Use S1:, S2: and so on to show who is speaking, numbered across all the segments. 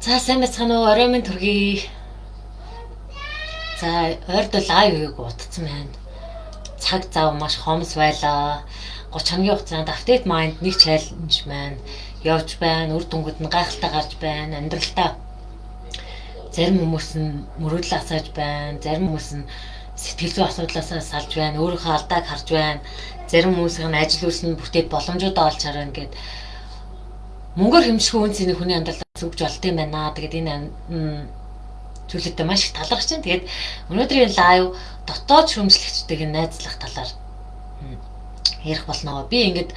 S1: За, сайн байцгаана уу? Орой минь төргий. За, ойрд live хийгээг удацсан байна. Цаг зав маш хомс байлаа. 30 хоногийн хугацаанд Update Mind нэг challenge маань явж байна. Үр дүнгууд нь гайхалтай гарч байна. Амьдралдаа зарим хүмүүс нь мөрөөдөл асааж байна. Зарим хүмүүс нь сэтгэл зүйн асуудлаасаа салж байна. Өөрийнхөө алдааг харж байна. Зарим хүмүүсийн ажил үйлс нь бүтээд боломжуудаа олж хараа ингээд мөнгөөр хэмжихгүй үн цэнийг хүний амьдралаас өгж болд юм байна. Тэгээд энэ зүйлүүдэд маш их талархаж байна. Тэгээд өнөөдрийн live дотоод шүүмжлэгчдийг найзлах талаар ярих болно. Би ингээд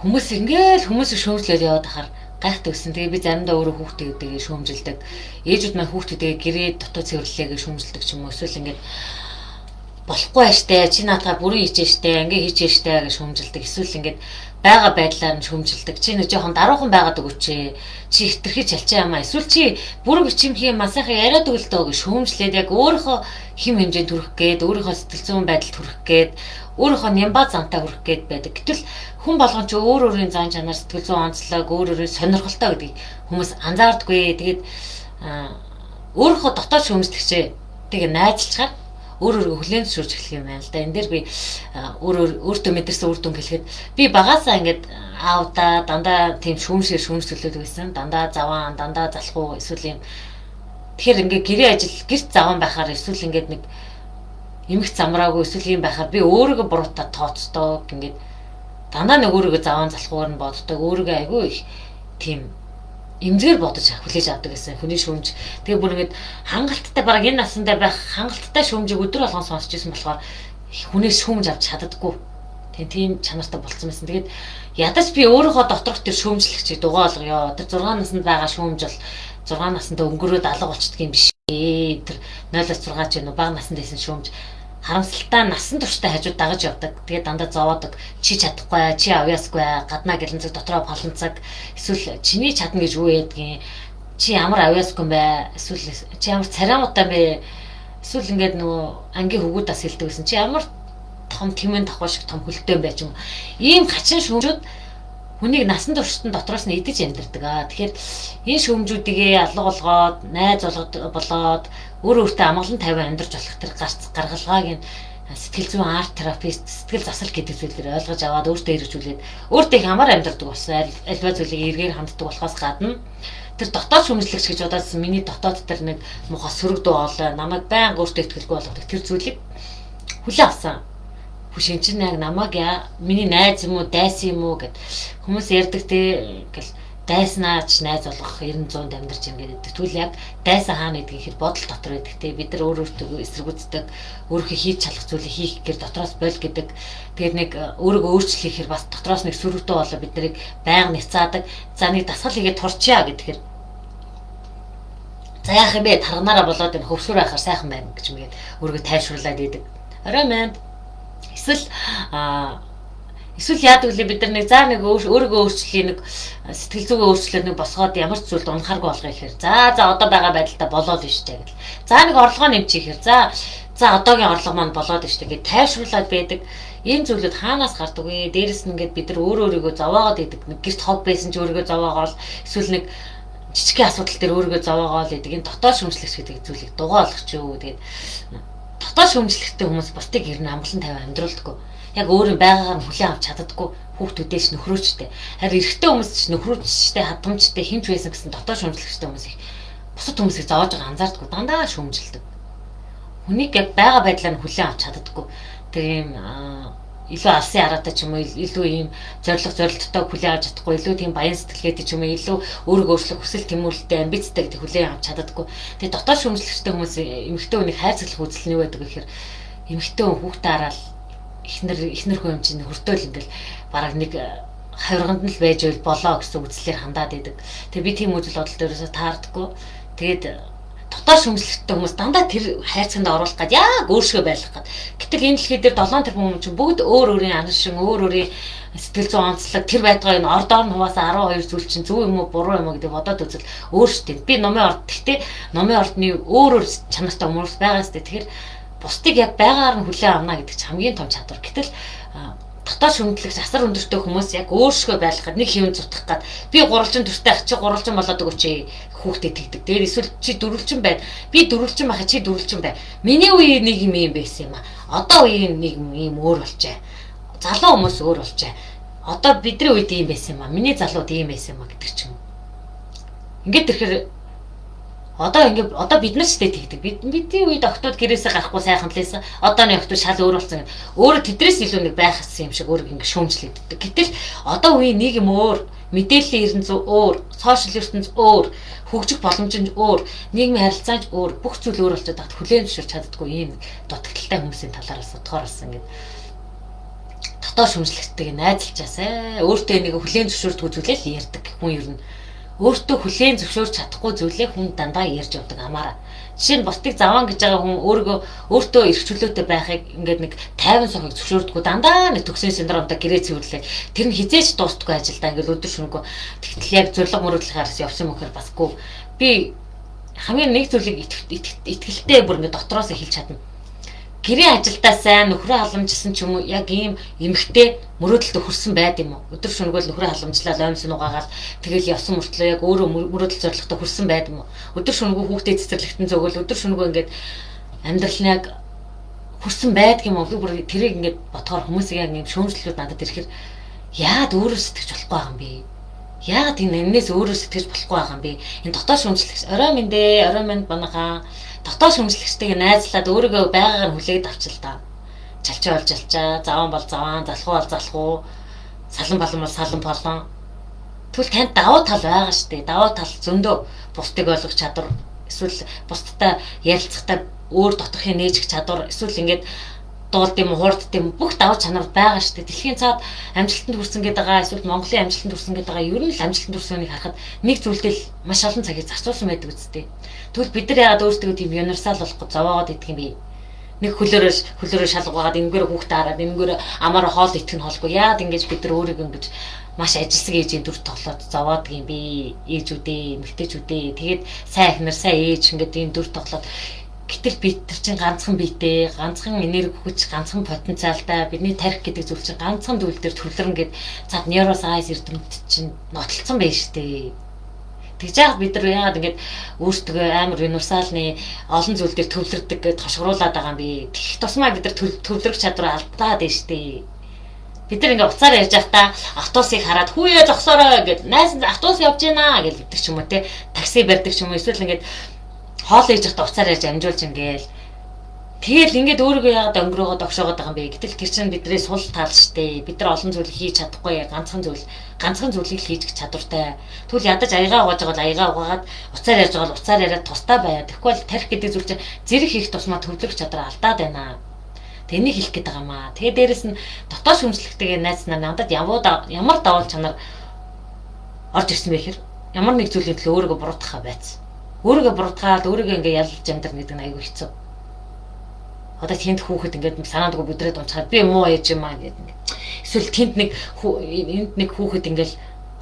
S1: хүмүүс ингээл хүмүүсийг шүүмжлээд яваад ахаар гайхдаг гэсэн. Тэгээ би заримдаа өөрөө хүүхдүүдээ шүүмжилдэг. Ээжүүд маань хүүхдүүдээ гэрээ дотоод цэвэрлэлээ гэж шүүмжилдэг ч юм уу. Эсвэл ингээд болохгүй штэ, чи наадаа бүрэн хийчээ штэ, ингээ хийчээ штэ гэж шүүмжилдэг. Эсвэл ингээд байгаа байдлаар нь шүүмжилдэг. Чи нэг жоохон даруухан байгаад өгөөч. Чи хитрхи чалчаа юм аа. Эсвэл чи бүрэн бичимхий юм аа, сайхан яриад өгөлтөө гэж шүүмжлээд яг өөрийнхөө хим хэмжээнд хүрэх гээд, өөрийнхөө сэтгэл зүйн байдалд хүрэх гээд, өөрийнхөө нямба зантай хүрэх гээд байдаг. Гэтэл хүн болгон ч өөр өөрийн зан чанар, сэтгэл зүйн онцлог, өөр өөрийн сонирхолтой гэдгийг хүмүүс анзаардаггүй. Тэгээд өөрийнхөө дотоод шүүмжлэгчээ тэгээ найзалчаар өөр өөргөө хүлээн зөвшөөрч эхлэх юм байна л да. Энэ дээр би өөр өөр өөртөө мэдэрсэн үр дүн хэлэхэд би багасаа ингээд аавдаа дандаа тийм шүүмшээр шүүмжлүүлдэг байсан. Дандаа заваан, дандаа залхуу, эсвэл юм. Тэгэхээр ингээд гэрээ ажил гэрт заваан байхаар, эсвэл ингээд нэг эмх замраагүй, эсвэл юм байхаар би өөрийгөө буруутай тооцдог. Ингээд дандаа нэг өөрийгөө заваан залхуугаар нь боддог. Өөрийгөө айгүй их тийм эмзгээр бодож хүлээж авдаг гэсэн хүний шүүмж. Тэгээ бүр ингээд хангалттай, бараг энэ насандаа байх хангалттай шүүмжийг өдөр болгон сонсч ирсэн болохоор хүнээс шүүмж авч чаддаггүй. Тэгээ тийм чанартай болцсон байсан. Тэгээд ядаж би өөрийнхөө доторх тэр шүүмжлэгчийг дугаа олгоё. Тэр 6 наснд байгаа шүүмж бол 6 насндаа өнгөрөөд алга болчдөг юм биш ээ. Тэр 0-6 ч юм уу, бага наснд байсан шүүмж харамсалтай насан туршдаа хажууд дагаж явдаг. Тэгээ дандаа зовоодог. Чи чадахгүй, чи авьяасгүй, гаднаа гэлэнцэг, дотроо полонцог. Эсвэл чиний чадна гэж юу ядгийн? Чи ямар авьяасгүй юм бэ? Эсвэл чи ямар цараймуутай бэ? Эсвэл ингээд нөгөө ангийн хөвгүүд бас хэлдэг гэсэн. Чи ямар том тэмэн давхар шиг том хөлтэй юм бэ ч юм. Ийм хачин шүүмжүүд хүнийг насан туршид нь дотроос нь идэж амьдардаг аа. Тэгэхээр энэ шүүмжүүдийг алга болгоод, найз болоод өөр өөртөө амгалан тайван амьдарч болох тэр гарц гаргалгааг нь сэтгэл зүйн арт терапевт, сэтгэл засал гэдэг зүйлээр ойлгож аваад, өөртөө хэрэгжүүлээд, өөртөө их амар амьдардаг болсон. Альва зүйлийг эргээр ханддаг болохоос гадна тэр дотоод шүүмжлэгч гэж бодоодсэн миний дотоод тэр нэг муухай сөрөг дуу хоолой, намайг байнга өөртөө итгэлгүй болгодог тэр зүйлийг хүлээн авсан. Хүш, эн чинь яг намайг яа, миний найз юм уу, дайсан юм уу гэд хүмүүс ярьдаг те гэл, дайснаач найз болгох 90 100-д амьдарч юм гэдэг. Тэгвэл яг дайсан хаана гэдгийг хэр бодол дотор байдаг те. Бид нар өөр өөртөө эсэргүүцдэг, өөрийнхөө хийж чадах зүйлийг хийх гэхээр дотроос боль гэдэг. Тэгээд нэг өөрийгөө өөрчлөх гэхээр бас дотроос нэг сөрөгдөө болоо бид нарыг байнга няцаадаг. За, нэг дасгал хийгээд турчаа гэхээр, за, яах юм бэ, тарганаараа болоод энэ хөвсгөр байхаар сайхан байна гэж мэгээд өөрийгөө тайвшруулад идэг. Орой маань эсвэл эсвэл яадаг лээ, бид нар нэг за нэг өөрийгөө өөрчлөе, нэг сэтгэл зүгээ өөрчлөөд, нэг босгоод ямар ч зүйлд унахааргүй болгоё гэхээр, за за, одоо байгаа байдалтай болоод нь штэ гэл. За, нэг орлогоо нэмчих гэхээр, за за, одоогийн орлого маань болоод нь штэ гэж тайвшруулад байдаг. Энэ зүйлүүд хаанаас гардаг вэ? Дээрэс нь ингээд бид нар өөр өөрийгөө зовоогоод идэг. Нэг гэрт хог байсан ч өөрийгөө зовоогоол, эсвэл нэг жижигхэн асуудал дээр өөрийгөө зовоогоол идэг. Энэ дотоод шүүмжлэгч гэдэг зүйлийг дугаа олгоч юу. Тэгээд дотоод шүүмжлэгтэй хүмүүс бусдыг ер нь амгалан тайван амьдруулдаггүй. Яг өөрийн байгаагаар нь хүлээн авч чаддаггүй, хүүхдүүдээ ч нөхрөөчтэй. Харин эрэгтэй хүмүүс ч нөхрөөчтэй, хадгамжтай, хинч байсан гэсэн дотоод шүүмжлэгчтэй хүмүүс их бусад хүмүүсийг зовоож байгаа анзаардаггүй, дандаа шүүмжилдэг. Хүнийг яг байгаа байдлаар нь хүлээн авч чаддаггүй. Тэр юм илүү алсын хараатай ч юм уу, илүү ийм зориг зорилттой хүлээн авч чадахгүй, илүү тийм баян сэтгэлгээтэй ч юм уу, илүү өөрийгөө өөрчлөх хүсэл тэмүүлэлтэй, амбицтай гэдэг хүлээн авч чаддаггүй. Тэгээ дотоод шүүмжлэгчтэй хүмүүс эмэгтэй хүнийг хайрцаглах үзэл нь юу байдаг гэхээр эмэгтэй хүн хүүхдээ хараад эхнэр эхнэр хүн юм чинь хөртөөл ингээл бараг нэг хавирганд нь л байж байл болоо гэсэн үзлээр хандаад идэг. Тэгээ би тийм үзэл бодолд ерөөсөө таардаггүй. Тэгээд дотоод шүүмжлэгчтэй хүмүүс дандаа тэр хайрцагт оруулах гад яг өөрсгөө байлгах гад. Гэтэл энэ дэлхий дээр 7 тэрбум хүн чинь бүгд өөр өөрийн аншин, өөр өөрийн сэтгэл зүйн онцлог, тэр байдгаа энэ ордоор нь хуваасан 12 зүйл чинь зөв юм уу, буруу юм уу гэдэг бодоод үзэл өөр шүү дээ. Би номын орд, гэхдээ номын ордны өөр өөр чанартай хүмүүс байгаа шүү дээ. Тэгэхээр бусдыг яг байгаагаар нь хүлээн авна гэдэг чинь хамгийн том чадвар. Гэтэл Дотоод шүмжлэгч асар өндөртэй хүмүүс яг өөрсгөө байлгахад нэг хэвэн зутгах гад би гурвалжин төртэй ах чи гурвалжин болоод өгөөч хүүхдэд тэгдэг. Тэгээд эсвэл чи дөрвөлжин байна. Би дөрвөлжин байхад чи дөрвөлжин бай. Миний үеийн нэг юм юм байсан юм а. Одоо үеийн нэг юм өөр болжээ. Залуу хүмүүс өөр болжээ. Одоо бидний үед ийм байсан юм а. Миний залууд ийм байсан юм а гэдэг ч юм. Ингээд тэгэхээр одоо ингээд одоо бид нар ч тэгдэг. Бидний үед октод гэрээсээ гарахгүй сайхан л байсан. Одооны октод шал өөр болсон. Өөрөө тэдрээс илүү нэг байх гэсэн юм шиг өөр ингээд шүүмжлэгддэг. Гэтэл одоо үеийн нэг юм өөр, мэдээллийн ертөнц өөр, сошиал ертөнц өөр, хөгжих боломж нь өөр, нийгмийн харилцаач өөр, бүх зүйл өөр болчиход тахад хүлээн зөвшөөрч чаддаггүй ийм дутагдaltaй хүмүүсийн талаар бас бодохоор бас ингээд дотоод шүүмжлэгчтэйг найзалчаасай. Өөртөө нэг хүлээн зөвшөөрдгөө зүйлээ л ярьдаг хүн ер нь өөртөө хүлээн зөвшөөрч чадахгүй зүйлээ хүн дандаа ярьж явдаг амаараа. Жишээ нь бусдыг заван гэж байгаа хүн өөрийгөө өөртөө эрх чөлөөтэй байхыг ингээд нэг 50 сохыг зөвшөөрдөггүй дандаа нэг төгсөн синдромтой гэрээ цэвэрлээ. Тэр нь хизээч дуустдаггүй ажилдаа ингээд өдөр шөнөгүй. Тэгтэл яг зориг мөрөөдлөх араас явсан мөхөр басгүй. Би хамгийн нэг зүйлийг итгэлтэй бүр ингээд дотроос хэлж чадна. Гэрээ ажилдаа сайн нөхрөө халамжилсан ч юм уу яг ийм эмэгтэй мөрөөдөлд хүрсэн байд юм уу? Өдөр шөнөгүй нөхрөө халамжлал оймсон угаагаал тэгэл явсан мөртлөө яг өөрөө мөрөөдөл зорилготой хүрсэн байд юм уу? Өдөр шөнөгүй хүүхдээ цэцэрлэгтэн зөөгөл өдөр шөнөгүй ингээд амьдрал нь яг хүрсэн байдаг юм уу? Би бүр тэрийг ингээд бодохоор хүмүүсийн яг ийм шүүмжлэлүүд надад ирэхэр яагаад өөрөө сэтгэж болохгүй байгаа юм бэ? Яагаад энэ энээс өөрөө сэтгэж болохгүй байгаа юм бэ? Энэ дотоод шүүмжлэгч орой минь дээ, орой минь банагаа дотоод шүмжлэгчтэйг найзлаад өөрийгөө байгаагаар нь хүлээгээд авчил та. Чалчаа бол чалчаа, заван бол заван, залхуу бол залхуу, салан балан бол салан балан. Тэгвэл танд давуу тал байгаа шүү дээ. Давуу тал зөндөө бусдыг ойлгох чадвар, эсвэл бусдтай ярилцахдаа өөр доторхын нээжих чадвар, эсвэл ингээд дуулд юм хуурдд юм бүх давуу чанар байгаа шүү дээ. Дэлхийн цаад амжилтанд хүрсэн гэдэг байгаа, эсвэл Монголын амжилтанд хүрсэн гэдэг байгаа, ер нь л амжилтанд хүрсэнийг харахад нэг зүйлдээ л маш олон цагийг зарцуулсан байдаг үсттэй. Тэгвэл бид нар яагаад өөрсдөө тийм универсал болохгүй зовоогоод идэх юм бэ? Нэг хөлөөрөө шалгуугаад энэгээр хүүхдээ хараад энэгээр амаараа хоол итгэх нь хоолгүй. Яагаад ингэж бид нар өөрийгөө ингэж маш ажилсаг ээжийн дүр тоглоод зовоодаг юм бэ? Ээжүүдээ, эмэгтэйчүүдээ. Тэгээд сайн эхнэр, сайн ээж ингээд ийм дүр тоглоод гэтэл бид нар чинь ганцхан биетэй, ганцхан энерги хүч, ганцхан потенциалтай, бидний тарих гэдэг зүйл чинь ганцхан зүйл дээр төвлөрөн гээд цаад нейросайенс эрдэмтэд чинь нотолцсон байж штэ. Тэгж яагаад бид нар яагаад ингэж өөрсдөө амар универсалны олон зүйл дээр төвлөрдөг гэж тошгруулад байгаа юм бэ? Тэгэх тусмаа бид нар төвлөрөх чадвар алдаад байна штэ. Бид нар ингээ уцаар ярьж байхдаа автобусыг хараад хүүе зогсоорой гэд найз автобус явж гинэ гэж гэдэг ч юм уу те. Такси барьдаг ч юм уу эсвэл ингээд хоол ээж байхдаа уцаар ярьж амжуулж ингээл тэгэл ингээд өөрийгөө яагаад өнгөрөөгөө догшоогоод байгаа юм бэ? Гэтэл тэр чинь бидний сул тал штэ. Бид нар олон зүйл хийж чадахгүй, ганцхан зүйл, ганцхан зүйлийг л хийж чадвартай. Тэгвэл ядаж аягаа угааж байгаа бол аягаа угаагаад уцаар ярьж байгаа бол уцаар яриад тустай байя. Тэгэхгүй бол тарих гэдэг зүйл чинь зэрэг хийх тусмаа төвлөрөх чадвар алдаад байна. Тэнийг хэлэх гээд байгаа маа. Тэгээ дээрэс нь дотоод шүмжлэгтэйгээ найз нар надад ямар давал чанар орж ирсэн бэ гэхээр ямар нэг зүйлийн төлөө өөрийгөө буруутгахаа байц. Өөрийгөө буруутгаад өөрийгөө ингээ ялж амьдрах гэдэг нь айгүй хэцүү. Одоо тэнд хүүхэд ингээд санаандгүй бүдрээд унцгаад би муу ээж юм аа гэдэг ингээд. Эсвэл тэнд нэг энд нэг хүүхэд ингээд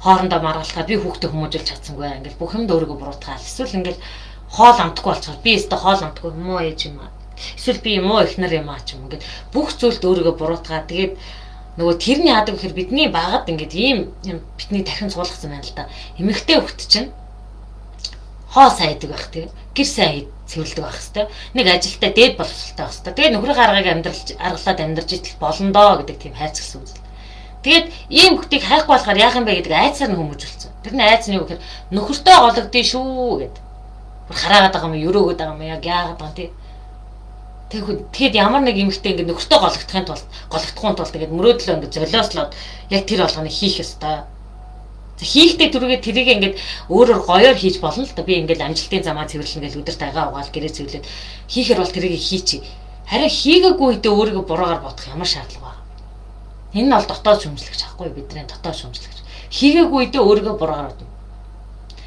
S1: хоорондоо маргалахаар би хүүхдээ хүмүүжүүлж чадсангүй ингээд бүх юмд өөрийгөө буруутгаал. Эсвэл ингээд хоол амтгүй болчихоор би өстө хоол амтгүй муу ээж юм аа. Эсвэл би муу эхнэр юм аа ч юм ингээд бүх зүйлд өөрийгөө буруутгаа. Тэгээд нөгөө тэрний яадаг гэхээр бидний багад ингээд ийм бидний тархин суулгасан байна л да. Эмэгтэй хүүхэд чинь хоол сайн идэг байх тийм гэр сайн цэвэрлдэг байх хэвээр нэг ажилтаа дээд боловсролтой байх хэвээр тэгээ нөхрийн аргыг амьдралж аргалаад амьдарч идэл болно доо гэдэг тийм хайрцагсан үзэл. Тэгээд ийм хүүхдийг хайхгүй болохоор яах юм бэ гэдэг айцаар нь хүмүүжүүлсэн. Тэр нь айц нь юу гэхээр нөхөртөө гологдсон шүү гэд. Бүр хараагаад байгаа юм өрөөгöd байгаа юм яг яагаад байгаа юм тий. Тэгээд ямар нэг эмэгтэй ингээд нөхөртөө гологдохын тулд гологдохгүй тулд ингээд мөрөөдлөө ингээд золиослоод яг тэр болгоныг хийх ёстой. Хийхдээ түрүүгээ тэрийг ингээд өөрөөр гоёор хийж болно л да. Би ингээд амжилтын замаа цэвэрлэн гэж өдөрт агаа угаал гэрээ цэвэрлээд хийхэр бол тэрийг хийчи. Харин хийгээгүй үедээ өөрийгөө буруугаар бодох ямар шаардлага байна? Энэ нь бол дотоод шүмжлэгч ахгүй бидний дотоод шүмжлэгч. Хийгээгүй үедээ өөрийгөө буруугаар бодно.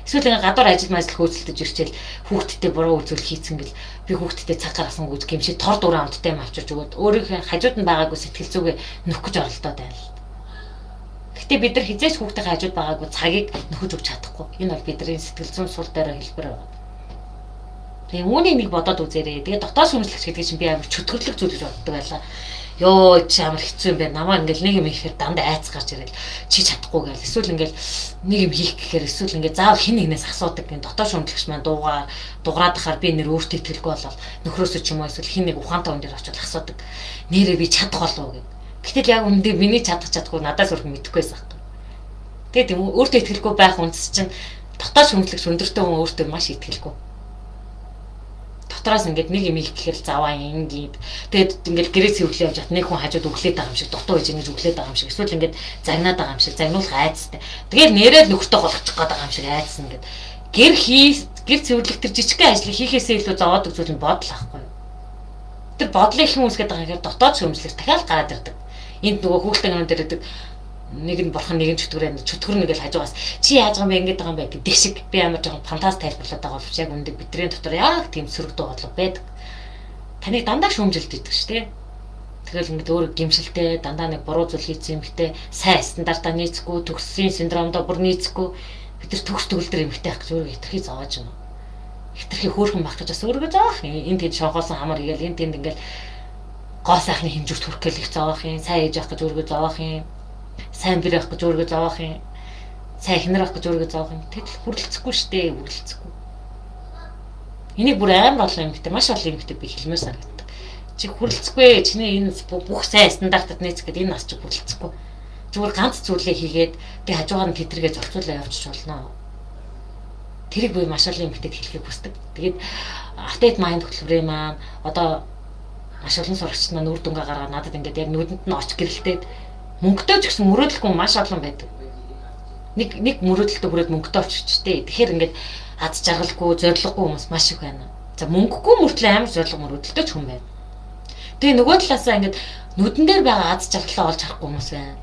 S1: Эсвэл ингээд гадуур ажил мажил хөөцөлдөж ирчээл хүүхдтэй буруу үзүүл хийцэн гэл би хүүхдтэй цаг гаргасан гэж гэмшиж тор дуран амттай юм авчирч өгөөд өөрийнхөө хажууд нь байгаагүй сэтгэл зүгээ нөхөх гэж оролдоод байна л. Гэхдээ бид нар хизээч хүүхдийн хажууд байгаагүй цагийг нөхөж өгч чадахгүй. Энэ бол бидний сэтгэл зүйн сул дорой хэлбэр байна. Тэгээ үүнийг нэг бодоод үзээрэй. Тэгээ дотоод шүмжлэгч гэдэг чинь би амар чөтгөрлөг зүйл гэж боддог байлаа. Йоо, чи амар хэцүү юм байна. Намаа ингээл нэг юм хийхээр дандаа айц гарч ирэл чи чадахгүй гээл. Эсвэл ингээл нэг юм хийх гэхээр эсвэл ингээд заавал хин нэгнээс асуудаг. Энэ дотоод шүүмжлэгч маань дугаараад ахаар би нэр өөртөө итгэлгүй болол нөхрөөсөө ч юм уу эсвэл хин нэг ухаантай хүн дээр очиод асуудаг. Нэрээ би чадах болов уу гэв. Гэтэл яг үндэ миний чадах чадахгүй надаас өөр хүн мэдэхгүй байсан байхгүй. Тэгээд өөртөө итгэлгүй байх үндэс чинь дотоод шүүмжлэгч өндөртэй хүн өөртөө маш итгэлгүй. Дотроос ингээд нэг юм хийх гэхээр заваа ингээд тэгээд ингээд гэрээ цэвэрлээ явж хат нэг хүн хажууд өглөөд байгаа юм шиг, дутуу хийж ингэж өглөөд байгаа юм шиг, эсвэл ингээд загнаад байгаа юм шиг, загнуулах айцтай. Тэгээд нэрээ л нөхөртөө голчих гээд байгаа юм шиг айцсан ингээд гэр хий гэр цэвэрлэх тэр жижигхэн ажлыг хийхээсээ илүү зовоодог зүйл нь бодол ахгүй юу. Тэр бодлыг хэн үүсгээд байгаа юм гэхээр дотоод шүүмжлэх дахиад гараад ирдэг. Энд нөгөө хүүхдийн юм дээр ирдэг нэг нь бурхан, нэг нь чөтгөр, чөтгөр нэг л хажуугаас чи яаж байгаа юм бэ, ингэж байгаа юм бэ гэдэг шиг би амар жоохон фантаст тайлбарлаад байгаа боловч яг үндэ бидний дотор яг тийм сөрөг дуу бодлого байдаг. Таныг дандаа шүүмжилж идэг ш тэ. Тэгэл ингээд өөрөө гимшилтэй, дандаа нэг буруу зүйл хийсэн юмхтэй, сайн стандартаа нийцэхгүй, төгссөн синдромдоо бүр нийцэхгүй, бид нар төгс төгөлдөр юмхтэй байх гэж өөрөө хитрхи зовоож байна. Хитрхи хөөрхөн байх гэж бас өөрийгөө зоох. Энд тэнд шоогоосон хамар игээл энд тэнд ингээл гоо сайхны хэмжүүрт хүрэх гээл их зовоох юм, сайн ээж байх гэж өөрийгөө зовоох юм, сайн бэр байх гэж өөрийгөө зовоох юм, сайн эхнэр байх гэж өөрийгөө зовоох юм. Тэгэл хүрэлцэхгүй штэ, хүрэлцэхгүй. Энийг бүр амар олон юмхтэй, маш олон юмхтэй би хэлмээр санагддаг. Чи хүрэлцэхгүй, чиний энэ бүх сайн стандартад нийцэх гэдэг энэ нас чи хүрэлцэхгүй. Зүгээр ганц зүйлээ хийгээд би хажуугаар нь тэтэргээ зохицуулаа явчих болно. Тэрийг би маш олон юмхтэйд хэлхийг хүсдэг. Тэгээд update mind хөтөлбөрийн маань одоо маш олон сурагчид маань үр дүнгээ гаргаад надад ингээд яг нүдэнд нь оч гэрэлтээд мөнгөтэй ч гэсэн мөрөөдөлгүй маш олон байдаг. Нэг нэг мөрөөдөлтөд хүрээд мөнгөтэй болчихчтэй. Тэгэхээр ингээд аз жаргалгүй, зориггүй хүмүүс маш их байна. За, мөнгөгүй мөртлөө амар зориг мөрөөдөлтэй ч хүн байна. Тэгээ нөгөө талаасаа ингээд нүдэн дээр байгаа аз жаргалаа олж харахгүй хүмүүс байна.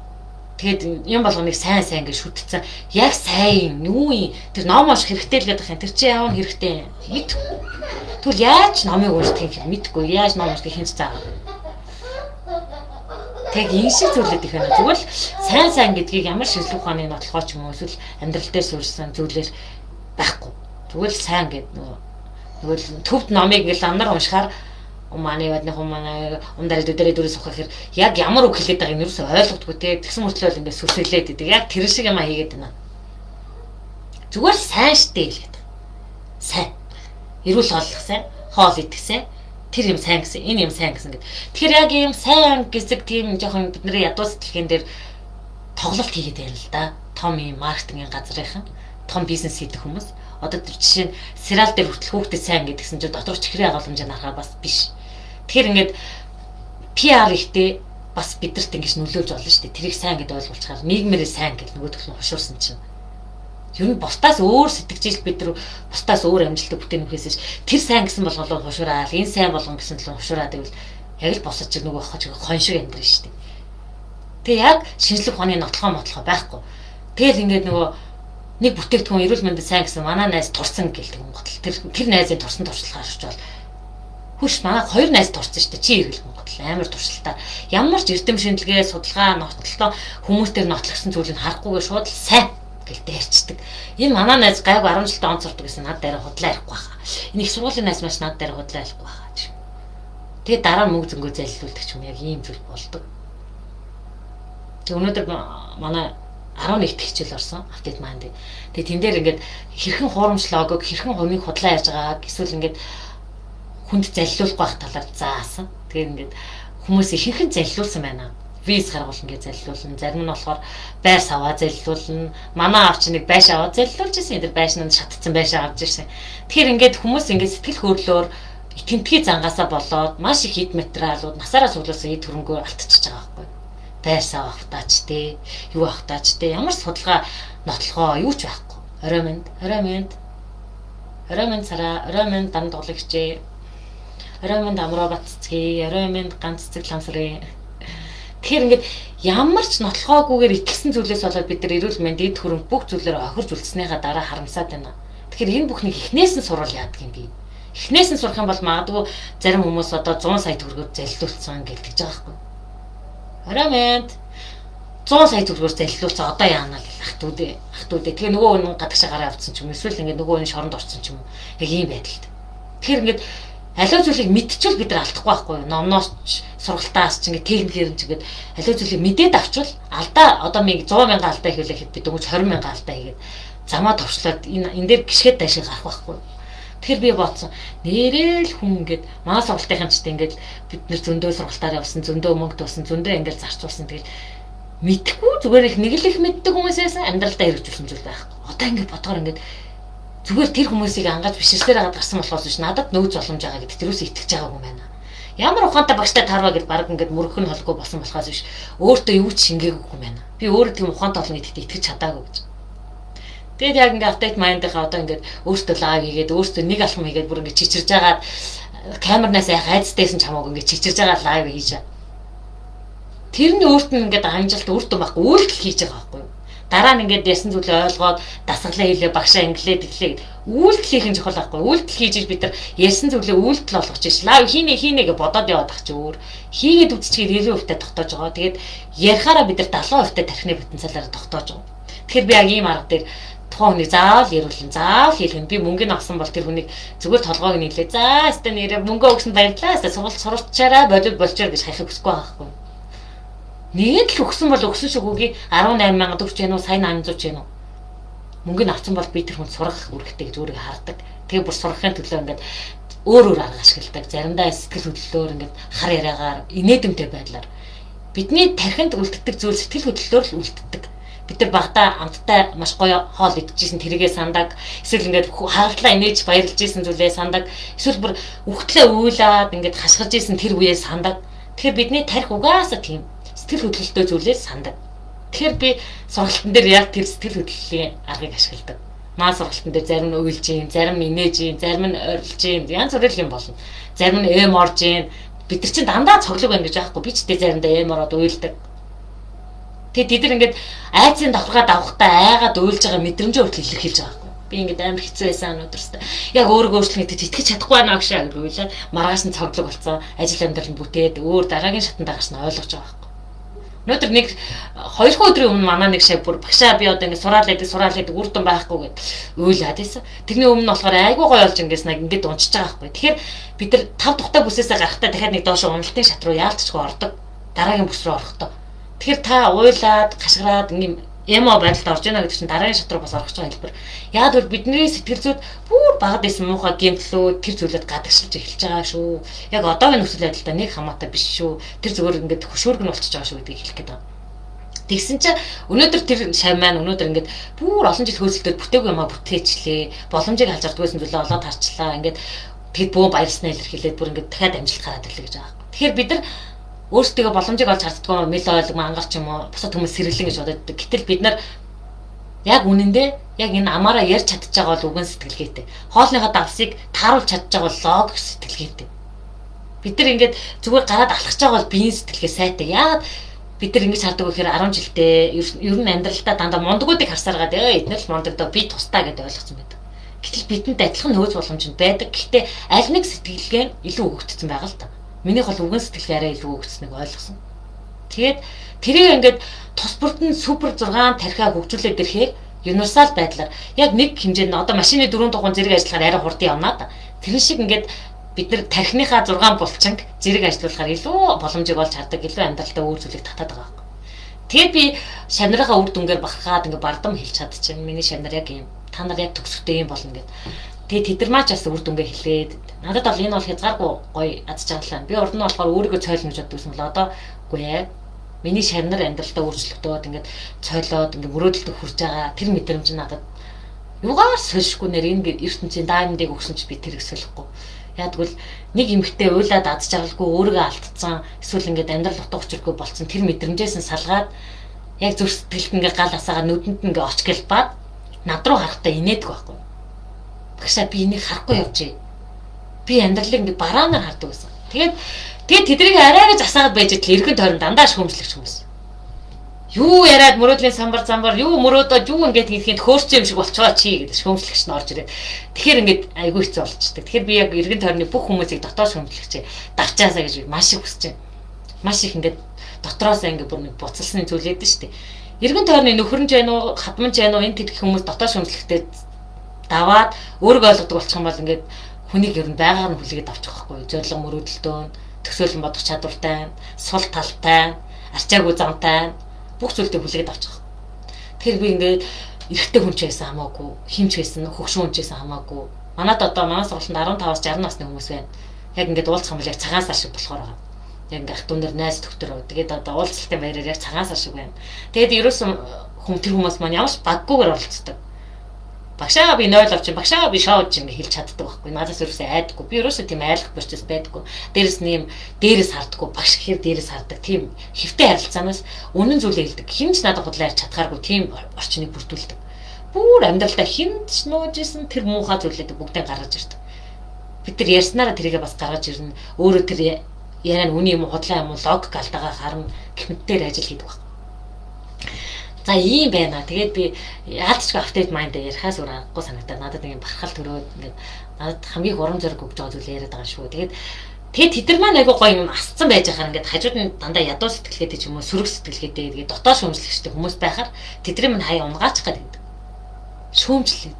S1: Тэгээд юм болгоныг сайн сайн гэж шүтцэн. Яг сайн юу юм? Тэр ном унших хэрэгтэй л гэдэг юм. Тэр чи яав хэрэгтэй? Мэдгүй. Тэгвэл яаж номыг уншдаг юм мэдгүй. Яаж ном уншдаг хинч заа. Тэг энэ шиг зүйлүүд их байна. Зүгээр л сайн сайн гэдгийг ямар шинжлэх ухааны нотлохоо ч юм уу эсвэл амьдрал дээр суурьсан зүйлээр байхгүй. Зүгээр л сайн гэдэг нөгөө л төвд номыг ингээл амнар уншихаар уманы бадны хумана умдарэ дүдэрэ дүрээ сухах гэхээр яг ямар үг хэлээд байгааг нь юусоо ойлгодгүй те. Тэгсэн мөртлөө л ингээд сүсгэлээд идэг. Яг тэр шиг юм а хийгээд байна. Зүгээр л сайн штэ л гэдэг. Сайн. Эрүүл хооллох сайн, хоол идэх сайн, тэр юм сайн гэсэн, энэ юм сайн гэсэн гэд. Тэгэхээр яг ийм сайн гэсэн тийм жоохон бидний ядуу сэтгэлгээн дээр тоглолт хийгээд байна л да. Том ийм маркетингийн газрынхан, том бизнес хийдэг хүмүүс. Одоо тэр жишээ нь сериал дээр хүртэл хүүхдэд сайн гэдгсэн чинь доторх чихрийн агуулмжийг харахаар бас биш. Тэгэхээр ингээд PR ихтэй бас бидэрт ингэж нөлөөлж болно шүү дээ. Тэрийг сайн гэд ойлгуулчихаар нийгмээрээ сайн гэл нөгөөх нь хушуурсан чинь. Ер нь бусдаас өөр сэтгэжил бид нар бусдаас өөр амжилттай бүтээнүүхээс тэр сайн гэсэн болголоо хушуураал, энэ сайн болгон гэсэн төлөв хушуураад гэвэл яг л босож чиг нөгөө хож хон шиг амьдрын шүү дээ. Тэгээ яг шинжлэх ухааны нотлохоо мотлохоо байхгүй. Тэгэл ингээд нөгөө нэг бүтээгдэхүүн эрүүл мэндэд сайн гэсэн манай найз турсан гэлдэг юм готл. Тэр найзын турсан туршлагаар шочвол хөрш манай хоёр найз турсан шүү дээ. Чи эргэл Монгол амар туршилтаа. Ямар ч эрдэм шинжилгээ, судалгаа, нотлолтоо хүмүүстээр нотлогсон зүйлийг харахгүйгээр шууд л сайн гэл дайрчдаг. Энэ манай найз гайгүй 10 жилдээ он сурдаг гэсэн над дээр худлаа ярихгүй хаа. Энэ их сургуулийн найз маш над дээр худлаа ярихгүй хаа. Тэгээ дараа мөнгө зөнгөө залилуулдаг ч юм, яг ийм зүйл болдог. Тэг өнөөдөр манай 11 дахь хичээл орсон update mind. Тэгээ тэн дээр ингээд хэрхэн хуурамч логог, хэрхэн хүнийг худлаа ярьж байгааг эсвэл ингээд хүнд залилуулах байх талаар заасан. Тэгээд ингээд хүмүүс ихэнх нь залилуулсан байна. Виз гаргуулна гэж залилуулна. Зарим нь болохоор байр саваа залилуулна. Манай аав чи нэг байш аваад залилуулж ирсэн. Тэр байшин нь шатцсан байшаа авч ирсэн. Тэгэхээр ингээд хүмүүс ингээд сэтгэл хөдлөлөөр итгэмтгий зангаасаа болоод маш их эд материалууд, насаараа цуглуулсан эд хөрөнгөө алдчихж байгаа байхгүй. Байр сав авахтаач те, юу авахтаач те, ямар судалгаа нотлохоо юу ч байхгүй. Орой минь, орой минь. Орой минь сараа, орой минь дан дуглагчээ. Орой минь амраа баццгий, орой минь ганц цэцэг ламсрын. Тэгэхээр ингээд ямар ч нотлохоогүйгээр итгэсэн зүйлээс болоод бид нар эрүүл мэнд, эд хөрөнгө бүх зүйлээр охирч үлдснийхаа дараа харамсаад байна. Тэгэхээр энэ бүхнийг эхнээс нь сурвал яадаг юм бэ? Эхнээс нь сурах юм бол магадгүй зарим хүмүүс одоо 100 сая төгрөгөөр залилуулсан гэлдэж байгаа байхгүй. Орой минь 100 сая төгрөгөөр залилуулсан одоо яана л ах дүүдээ ах дүүдээ. Тэгээ нөгөө хүн гадагшаа гараа авцсан ч юм эсвэл ингээд нөгөө хүн шоронд орсон ч юм уу. Яг ийм байдалд. Тэгэхээр ингээд Аливаа зүйлийг мэдчихвэл бид нар алдахгүй байхгүй юу? Номноос ч, сургалтаас ч ингээд техникээр нь ч ингээд аливаа зүйлийг мэдээд авчвал алдаа одоо минь 100 мянган алдаа хийлээ гэхэд би дөнгөж 20 мянган алдаа хийгээд замаа товчлоод энэ дээр гიშгээд дайшиг гарах байхгүй юу? Тэгэхээр би бодсон. Нэрээ л хүн ингээд манай сургалтынхан ч ингээд бид нэр зөндөө сургалтаар явсан, зөндөө мөнгө туусан, зөндөө ингээд зарцуулсан. Тэгэл мэдхгүй зүгээр их нэг л их мэддэг хүмүүсээс амьдралдаа хэрэгжүүлсэн зүйл байхгүй. Одоо ингээд бодгоор ингээд зүгээр тэр хүмүүсийг ангаж бишрсээр хагаад гарсан болохоос биш надад нөөц боломж байгаа гэдэгт тэрүүс итгэж байгаагүй юм байна. Ямар ухаантай багштай таарва гэд баг ингээд мөрөх нь холгүй болсон болохоос биш өөртөө юу ч шингээгүй юм байна. Би өөрөө тийм ухаантай болно гэдэгт итгэж чадаагүй гэж. Тэгээд яг ингээд update mind-ийнхаа одоо ингээд өөртөө live хийгээд өөртөө нэг алхам хийгээд бүр ингээд чичирж агаад камернаас яг айцтайсэн ч хамаагүй ингээд чичирж байгаа live хийж байгаа. Тэр нь өөрт нь ингээд амжилт үр дүн байхгүй үйлдэл хийж байгаа байхгүй юу? Дараа нь ингээд ярьсан зүйлээ ойлгоод дасгалаа хийлээ багшаа инглээ тэглээ гэд үйлдэл хийх нь чухал байхгүй. Үйлдэл хийж бид нар ярьсан зүйлээ үйлдэл болгож ш. Live хийнэ хийнэ гэж бодоод яваад ах чи өөр. Хийгээд үзчихээр 90% та тогтоож байгаа. Тэгээд ярихаараа бид нар 70% та тархины потенциалаараа тогтоож байгаа. Тэгэхээр би яг ийм арга дээр тухайн хүнийг заавал яриулна, заавал хэлгэн. Би мөнгө нь авсан бол тэр хүнийг зүгээр толгойг нь нийлээ. За, өстө нэрээ мөнгө өгсөн баярлалаа. Өстө сургалт суралцчаараа болов болчоор гэж хайхыг хүсэхгүй байгаа байхгүй. Нэг л өгсөн бол өгсөн шиг үгүй 18 мянга төгрөг ч гэнэ үү, сая 800 ч гэнэ үү. Мөнгө нь авсан бол би тэр хүнд сурах үүрэгтэй гэж өөрийгөө хардаг. Тэгээ бүр сурахын төлөө ингээд өөр өөр арга ашигладаг. Заримдаа сэтгэл хөдлөлөөр ингээд хар яриагаар инээдэмтэй байдлаар бидний тархинд үлддэг зүйл сэтгэл хөдлөлөөр л үлддэг. Бид нар багадаа амттай маш гоё хоол идчихсэн тэрийгээ сандаг. Эсвэл ингээд хагалтлаа инээж баярлж исэн зүйлээ сандаг. Эсвэл бүр үхтлээ уйлаад ингээд хашгирж исэн тэр үеэ сандаг. Тэгэхээр бидний тархи угаасаа тийм сэтгэл хөдлөлтөй зүйлээ сандаг. Тэгэхээр би сургалтын дээр яг тэр сэтгэл хөдлөлийн аргыг ашигладаг. Маа сургалтын дээр зарим нь уйлж юм, зарим нь инээж юм, зарим нь орилж юм, янз бүрийн юм болно. Зарим нь эм орж юм. Бид нар чинь дандаа цоглог байна гэж аахгүй. Би ч тэ заримдаа эм ороод уйлдаг. Тэгээд тэд нар ингээд айцын давхаргаа давхтаа айгаад уйлж байгаа мэдрэмжээ хүртэл илэрхийлж байгаа байхгүй. Би ингээд амар хэцүү байсан өнөөдрөөс. Яг өөрийгөө өөрчлөх гэдэгт итгэж чадахгүй байна гэж гэж уйлаа. Маргааш нь цоглог болсон. Ажил амьдрал нь бүтээд өөр дараагийн шатанд гарсан ойлгож байгаа байхгүй. Өнөөдөр нэг хоёр өдрийн өмнө манай нэг шав бүр багшаа би одоо ингээд сураал байдаг үр дүн байхгүй гэд уйлаад байсан. Тэрний өмнө болохоор айгүй гоё болж ингээс нэг ингээд унчиж байгаа байхгүй. Тэгэхээр бид нар тав тухтай бүсээсээ гарахтаа дахиад нэг доош уналтын шат руу яалтчгүй ордог. Дараагийн бүс рүү орохдоо. Тэгэхээр та уйлаад, хашгираад ингээд эмо байдалд орж яана гэдэг чинь дараагийн шат руу бас орох гэж байгаа хэлбэр. Яг бол бидний сэтгэл зүйд бүр багад исэн муухай гэмтлүүд тэр зүйлүүд гадагшилж эхэлж байгаа шүү. Яг одоогийн нөхцөл байдалтай нэг хамаатай биш шүү. Тэр зүгээр ингээд хөшүүрг нь болчихж байгаа шүү гэдгийг хэлэх гээд байгаа. Тэгсэн чинь өнөөдөр тэр шав маань өнөөдөр ингээд бүр олон жил хөөцөлдөд бүтээгүй юмаа бүтээчлээ. Боломжийг алж ардгүйсэн зүйлээ олоод харчлаа. Ингээд тэгэд бөөн баярлснаа илэрхийлээд бүр ингээд дахиад амжилт гараад ирлээ гэж байгаа. Тэгэхээр бид нар өөрсдийгөө боломжийг олж харддаггүй мэл ойлго мангарч юм уу бусад хүмүүс сэргэлэн гэж боддог. Гэтэл бид нар яг үнэндээ яг энэ амаараа ярьж чадчих байгаа бол үгэн сэтгэлгээтэй. Хоолныхоо давсыг тааруулж чадчих байгаа бол логик сэтгэлгээтэй. Бид нар ингээд зүгээр гараад алхаж байгаа бол биеийн сэтгэлгээ сайтай. Яагаад бид нар ингэж хардаг вэ гэхээр 10 жилдээ ер нь амьдралдаа дандаа мундагуудыг харсаар гаад эднэр л мундаг доо би тусдаа гэдээ ойлгоцсон байдаг. Гэтэл бидэнд адилхан нөөц боломж нь байдаг. Гэхдээ аль нэг сэтгэлгээ нь илүү өгөгдсөн байгаа л та. Минийх бол үгэн сэтгэлгээ арай илүү өгөгдсөнийг ойлгосон. Тэгээд тэрийг ингээд тус бүрт нь супер 6 тархиа хөгжүүлээд ирэхээр универсал байдлаар яг нэг хэмжээнд одоо машины 4 дугуйн зэрэг ажиллахаар арай хурдан явна да. Тэр шиг ингээд бид нар тархиныхаа 6 булчинг зэрэг ажиллуулахаар илүү боломжийг олж хардаг, илүү амьдралдаа өөр зүйлийг татаад байгаа байхгүй. Тэгээд би шавнарынхаа үр дүнгээр бахархаад ингээд бардам хэлж чадчихна. Миний шавнар яг юм. Та нар яг төгсөхдөө юм болно гэд. Тэгээд тэд нар маач бас үр дүнгээ хэлээд надад бол энэ бол хязгааргүй гоё аз жаргалаа. Би урд нь болохоор өөрийгөө цойлно гэж боддог юм бол одоо үгүй ээ. Миний шавнар амьдралдаа өөрчлөгдөөд ингээд цойлоод ингээд мөрөөдөлтөд хүрч байгаа тэр мэдрэмж нь надад юугаар сольшгүй нэр энэ ертөнцийн даймдыг өгсөн ч би тэрийг солихгүй. Яг тэгвэл нэг эмэгтэй уйлаад аз жаргалгүй өөрийгөө алдцсан эсвэл ингээд амьдрал утга учиргүй болцсон тэр мэдрэмжээс нь салгаад яг зүрх сэтгэлд ингээд гал асаагаа нүдэнд ингээд оч гэлбаад над руу харахтаа инээдэг байхгүй. Багшаа би энийг харахгүй явжээ. Би амьдралыг ингээд бараанаар хардаг байсан. Тэгээд тэднийг арай гэж асаагаад байж идэл эргэн тойрон дандаа шүүмжлэгч хүмүүс. Юу яриад мөрөөдлийн самбар замбар юу мөрөөдөөд юу ингээд хийхэд хөөрч юм шиг болчихоо чи гэдэг шүүмжлэгч нь орж ирээд. Тэгэхээр ингээд айгүй хэцүү болчихдог. Тэгэхээр би яг эргэн тойрны бүх хүмүүсийг дотоод шүүмжлэгчээ давчаасаа гэж маш их хүсэж байна. Маш их ингээд дотроосоо ингээд бүр нэг буцалсны зүйл ядэн шүү дээ. Эргэн тойрны нөхөр нь ч байна уу, хадман ч байна уу энэ тэдгэх хүмүүс дотоод шүүмжлэгтэй даваад өөрийгөө ойлгодог болчих юм бол ингээд Хүнийг ер нь байгаар нь хүлээгээд авчих байхгүй. Зорилго мөрөөдөлтөө, төсөөлөн бодох чадвартай, сул талтай, арчаагүй замтай бүх зүйлдээ хүлээгээд авчих. Тэгэхээр би ингээд эрэгтэй хүн ч байсан хамаагүй, хин ч байсан, хөгшин хүн ч байсан хамаагүй. Манад одоо манай сургуульд 15-аас 60 насны хүмүүс байна. Яг ингээд уулзах юм бол яг цагаан сар шиг болохоор байгаа. Яг ингээд ах дүүнер найз төгтөрөө. Тэгээд одоо уулзалтын баяраар яг цагаан сар шиг байна. Тэгээд ерөөсөн хүн тэр хүмүүс маань ямар ч баггүйгээр оролцдог. Багшаа би 0 авчин, багшаа би шоуж ингэ хэлж чаддаг байхгүй. Надаас ерөөсөө айдаггүй. Би ерөөсөө тийм айлах процесс байдаггүй. Дээрэс нь юм дээрээс хардаггүй. Багш гэхээр дээрээс хардаг. Тийм хэвтэй харилцаанаас үнэн зүйлээ хэлдэг. Хэн ч надад худлаа ярьж чадхааргүй тийм орчныг бүрдүүлдэг. Бүр амьдралдаа хэн ч нууж исэн тэр муухай зүйлүүдийг бүгдийг гаргаж ирдэг. Бид нар ярьснараа тэрийгэ бас гаргаж ирнэ. Өөрөө тэр яриа нь үний юм уу, худлаа юм уу, логик алдаагаа харна. Гэх мэтээр ажил хийдэг байхгүй. За ийм байна. Тэгээд би яалтчгүй update mind ярихаас өөр аргагүй санагдаад надад нэг юм бахархал төрөөд ингээд надад хамгийн их урам зориг өгж байгаа зүйл яриад байгаа шүү. Тэгээд тэд нар маань айгүй гоё юм асцсан байж байхаар ингээд хажууд нь дандаа ядуу сэтгэлгээтэй ч юм уу сөрөг сэтгэлгээтэй тэгээд дотоод шүүмжлэгчтэй хүмүүс байхаар тэдний минь хаяа унгаачих гэдэг. Шүүмжлээ.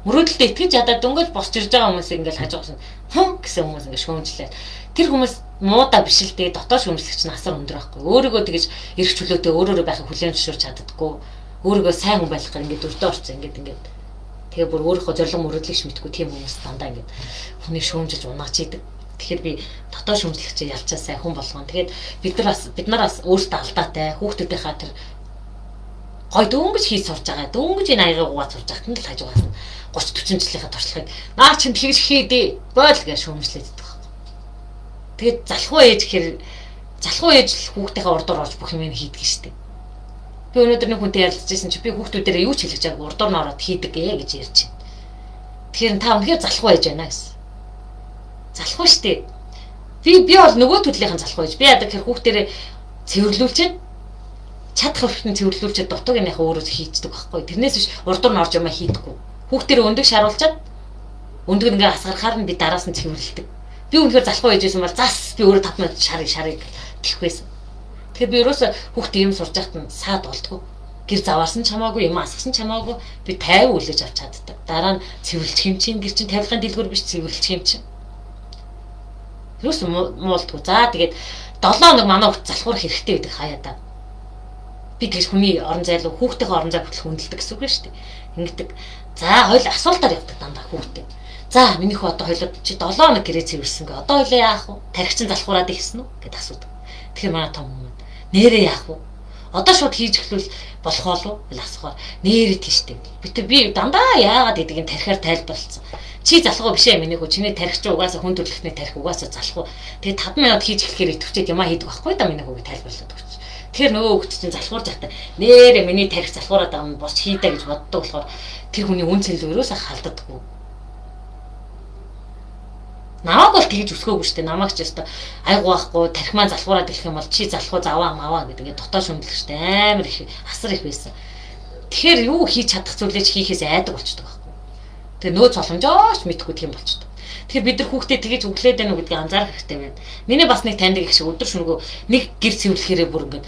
S1: Мөрөөдөлтөд итгэж ядаад дөнгөж босч ирж байгаа хүмүүсийг ингээд хажуугаас нь хүн гэсэн хүмүүс ингээд шүүмжлээ. Тэр хүмүүс муудаа биш л дээ дотоод шүүмжлэгч нь асар өндөр байхгүй. Өөрийгөө тэгэж эрх чөлөөтэй өөрөөрөө байхыг хүлээн зөвшөөрч чаддаггүй. Өөрийгөө сайн хүн байх гэр ингээд өртөө орсон ингээд тэгээ бүр өөрийнхөө зорилго мөрөөдлийг ч мэдгүй тийм хүмүүс дандаа ингээд хүний шүүмжилж унааж идэг. Тэгэхээр би дотоод шүүмжлэгчээ ялчаа сайн хүн болгоно. Тэгээд бид нар бас өөрсдөө алдаатай хүүхдүүдийнхаа тэр гой дөнгөж хийж сурж байгаа. Дөнгөж энэ аягаа угаад сурж байхад нь л хажуугаас нь 30 40 жилийнхаа туршлагыг наа чин тэгж хийдээ бойл гэж шүүмжлээд идэх. Тэгээд залхуу ээж гэхээр залхуу ээж л хүүхдийнхээ урдуур орж бүх юм хийдэг шүү дээ. Би өнөөдөр нэг хүнтэй ярилцж байсан чи би хүүхдүүдээрээ юу ч хэлж байгаагүй урдуур нь ороод хийдэг ээ гэж ярьж байна. Тэгэхээр та үнэхээр залхуу ээж байна гэсэн. Залхуу шүү дээ. Би бол нөгөө төрлийнхэн залхуу ээж. Би яадаг гэхээр хүүхдэрээ цэвэрлүүлчихэд чадах хүртэл цэвэрлүүлчихэд дутууг нь яхаа өөрөө хийцдэг байхгүй. Тэрнээс биш урдуур нь орж юмаа хийдэггүй. Хүүхдэрээ өндөг шаруулчаад өндөг ингээ асгарахаар нь би дараас нь цэвэрлдэг. Би үнэхээр залхуу ээжсэн бол зас би өөрөө 5 минут шарыг тэхэх байсан. Тэгэхээр би ерөөсө хүүхдээ юм сурж байхад нь саад болдгоо. Гэр заваарсан ч хамаагүй, юм асгасан ч хамаагүй би 50 үлээж авч чаддаг. Дараа нь цэвэрлчих юм чинь гэр чинь тавилгын дэлгүүр биш цэвэрлчих юм чинь. Ерөөсө муулдгүй. За тэгээд 7 хоног манай хүүхд залхуур хэрэгтэй байдаг хаяа да. Би тэгж хүний орон зай руу хүүхдийнхээ орон зай хүртэл хүндэлдэг гэсэн үг шүү дээ. Ингэдэг. За хойл асуултаар явдаг дандаа хүүхдээ. За миний хүү одоо хойлоод чи 7 хоног гэрээ цэвэрлсэн гэ. Одоо хойлоо яах вэ? Тархичин залхуураад ихсэн үү гэд асуудаг. Тэгэхээр манай том хүмүүс нэрээ яах вэ? Одоо шууд хийж эхлүүл болох болов уу гэж асуухаар нэрээ тийштэй. Би дандаа яагаад гэдгийг тархиар тайлбарласан. Чи залхуу биш ээ миний хүү. Чиний тархи чи угаасаа хүн төрөлхтний тархи угаасаа залхуу. Тэгээд 5 минут хийж эхлэхээр идэвчээд юмаа хийдэг байхгүй да миний хүүгээ тайлбарлаад өгч. Тэгэхээр нөгөө хүүхд чинь залхуурж байхдаа нэрээ миний тархи залхуураад байгаа юм босч хийдэ гэж боддог болохоор тэр хүний үн цэнлэг ерөөсөө халддаггүй. Намайг бол тэгж өсгөөгүй шүү дээ. Намайг ч өстө айгуу байхгүй тархи маань залхуураад ирэх юм бол чи залхуу заваа маваа гэдэг ингээд дотоод шүмжлэх шүү дээ. Амар их асар их байсан. Тэгэхээр юу хийж чадах зүйлээ ч хийхээс айдаг болчдөг байхгүй. Тэгээ нөөц боломжоо ч мэдхгүй тийм болчдөг. Тэгэхээр бид нар хүүхдээ тэгэж өглөөд байна уу гэдгийг анзаарах хэрэгтэй байна. Миний бас нэг таньдаг их шиг өдөр шөнөгүй нэг гэр цэвэрлэхээрээ бүр ингээд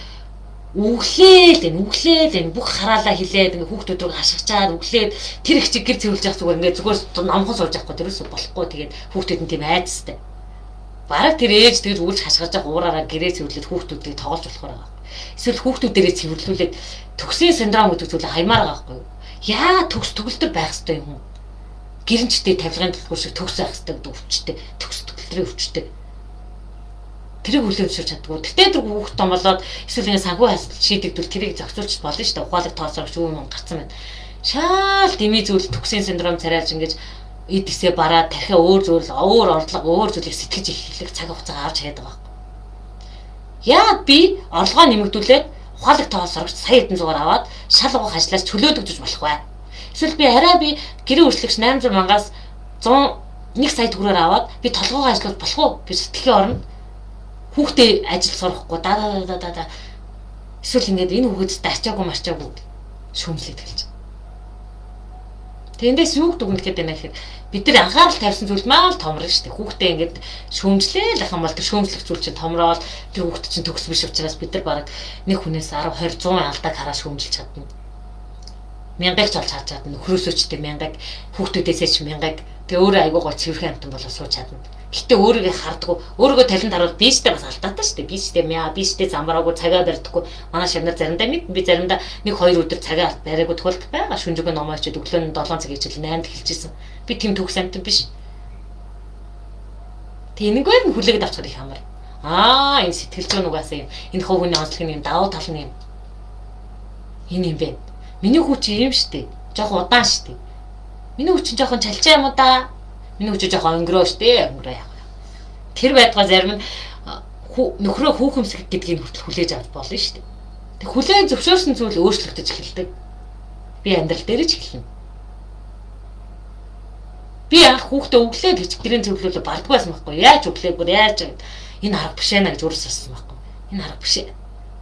S1: өглөөл энэ өглөөл энэ бүх хараалаа хилээд ингээ хүүхдүүд рүү хашгичаад өглөөд тэр их чиг гэр цэвэрлж явах зүгээр ингээ зүгээр номхон сууж явахгүй тэрээс болохгүй тэгээд хүүхдүүд нь тийм айдастай. Бараг тэр ээж тэгж үлж хашгирч явах уураараа гэрээ цэвэрлээд хүүхдүүдийг тоглож болохоор байгаа. Эсвэл хүүхдүүдэрээ цэвэрлүүлээд төгсийн синдром гэдэг зүйлийг хаймаар байгаа байхгүй юу? Яагаад төгс төгөлтөр байх ёстой юм? Гэрэнчтэй тавилгын төлбөр шиг төгс байх ёстой гэдэг өвчтэй, төгс төгөлтрийн өвчтэй. Тэрийг хүлээн зөвшөөрч чаддаггүй. Гэтэ тэр хүүхд том болоод эсвэл ингэ санхүү асуудал шийдэгдвэл тэрийг зохицуулж болно шүү дээ. Ухаалаг тооцоогч юу юм гарцсан байна. Шаал дими зүйл төгсийн синдром царайлж ингэж эд эсээ бараад тархиа өөр зүйл, өөр орлого, өөр зүйлийг сэтгэж эхлэх цаг хугацаа авч хайдаг байхгүй. Яагаад би орлогоо нэмэгдүүлээд ухаалаг тооцоогч сая хэдэн зугаар аваад шал угах ажлаас чөлөөлөгдөж болох вэ? Эсвэл би арай би гэрээ өршлөгч 800 мангаас 101 сая төгрөгөөр аваад би толгоогоо ажиллуулж болох уу? Би сэтгэхийн оронд хүүхдээ ажил сурахгүй да да да да да эсвэл ингээд энэ хүүхэдтэй арчаагүй марчаагүй шүүмжлээд эхэлж байгаа. Тэндээс юу дүгнэх гээд байна гэхээр бид нар анхаарал тавьсан зүйл маань л томрно шүү дээ. Хүүхдээ ингээд шүүмжлээл ах юм бол тэр шүүмжлэх зүйл чинь томроод тэр хүүхд чинь төгс биш учраас бид нар бараг нэг хүнээс 10 20 100 алдааг хараа шүүмжилж чадна. Мянгыг ч олж харж чадна. Нөхрөөсөө ч тэр мянгыг, хүүхдүүдээсээ ч мянгыг Тэгээ өөрөө айгуу гоо цэвэрхэн амтан болоо сууж чадна. Гэтэ өөрийгөө хардггүй, өөрийгөө талент харуул би ч бас алдаатай шүү дээ. Би ч мяа, би ч замбараагүй цагаа барьдаггүй. Манай шавнар заримдаа мэд би заримдаа 1-2 өдөр цагаа бариагүй тохиолдол байгаа. Шүнжэнгөө номоо очиод өглөө нь 7 цаг хичээл 8-д эхэлжсэн. Би тийм төгс амтан биш. Тэг энэгээр нь хүлээгээд авчихад их амар. Аа, энэ сэтгэл зүйн угаасаа юм. Энэ хувь хүний онцлог нь юм, давуу тал нь юм. Энэ юм бэ. Миний хүү чи юм штэ. Жохон удаан штэ. Миний хүү чи жохон чалчаа юм уу да. Миний хүү чи жохон өнгөрөө штэ. Өнгөрөө яах вэ? Тэр байдгаа зарим нь нөхрөө хүүхэмсэг гэдгийг хүртэл хүлээж авч болно шүү дээ. Тэг хүлээн зөвшөөрсөн зүйл өөрчлөгдөж эхэлдэг. Би амьдрал дээр ч эхэлнэ. Би анх хүүхдээ өглөө гэж гэрийн зөвлөлөө бардгүй байсан байхгүй. Яаж өглөө бүр яаж энэ арга биш ээ гэж өөрөөс асуусан байхгүй. Энэ арга биш ээ.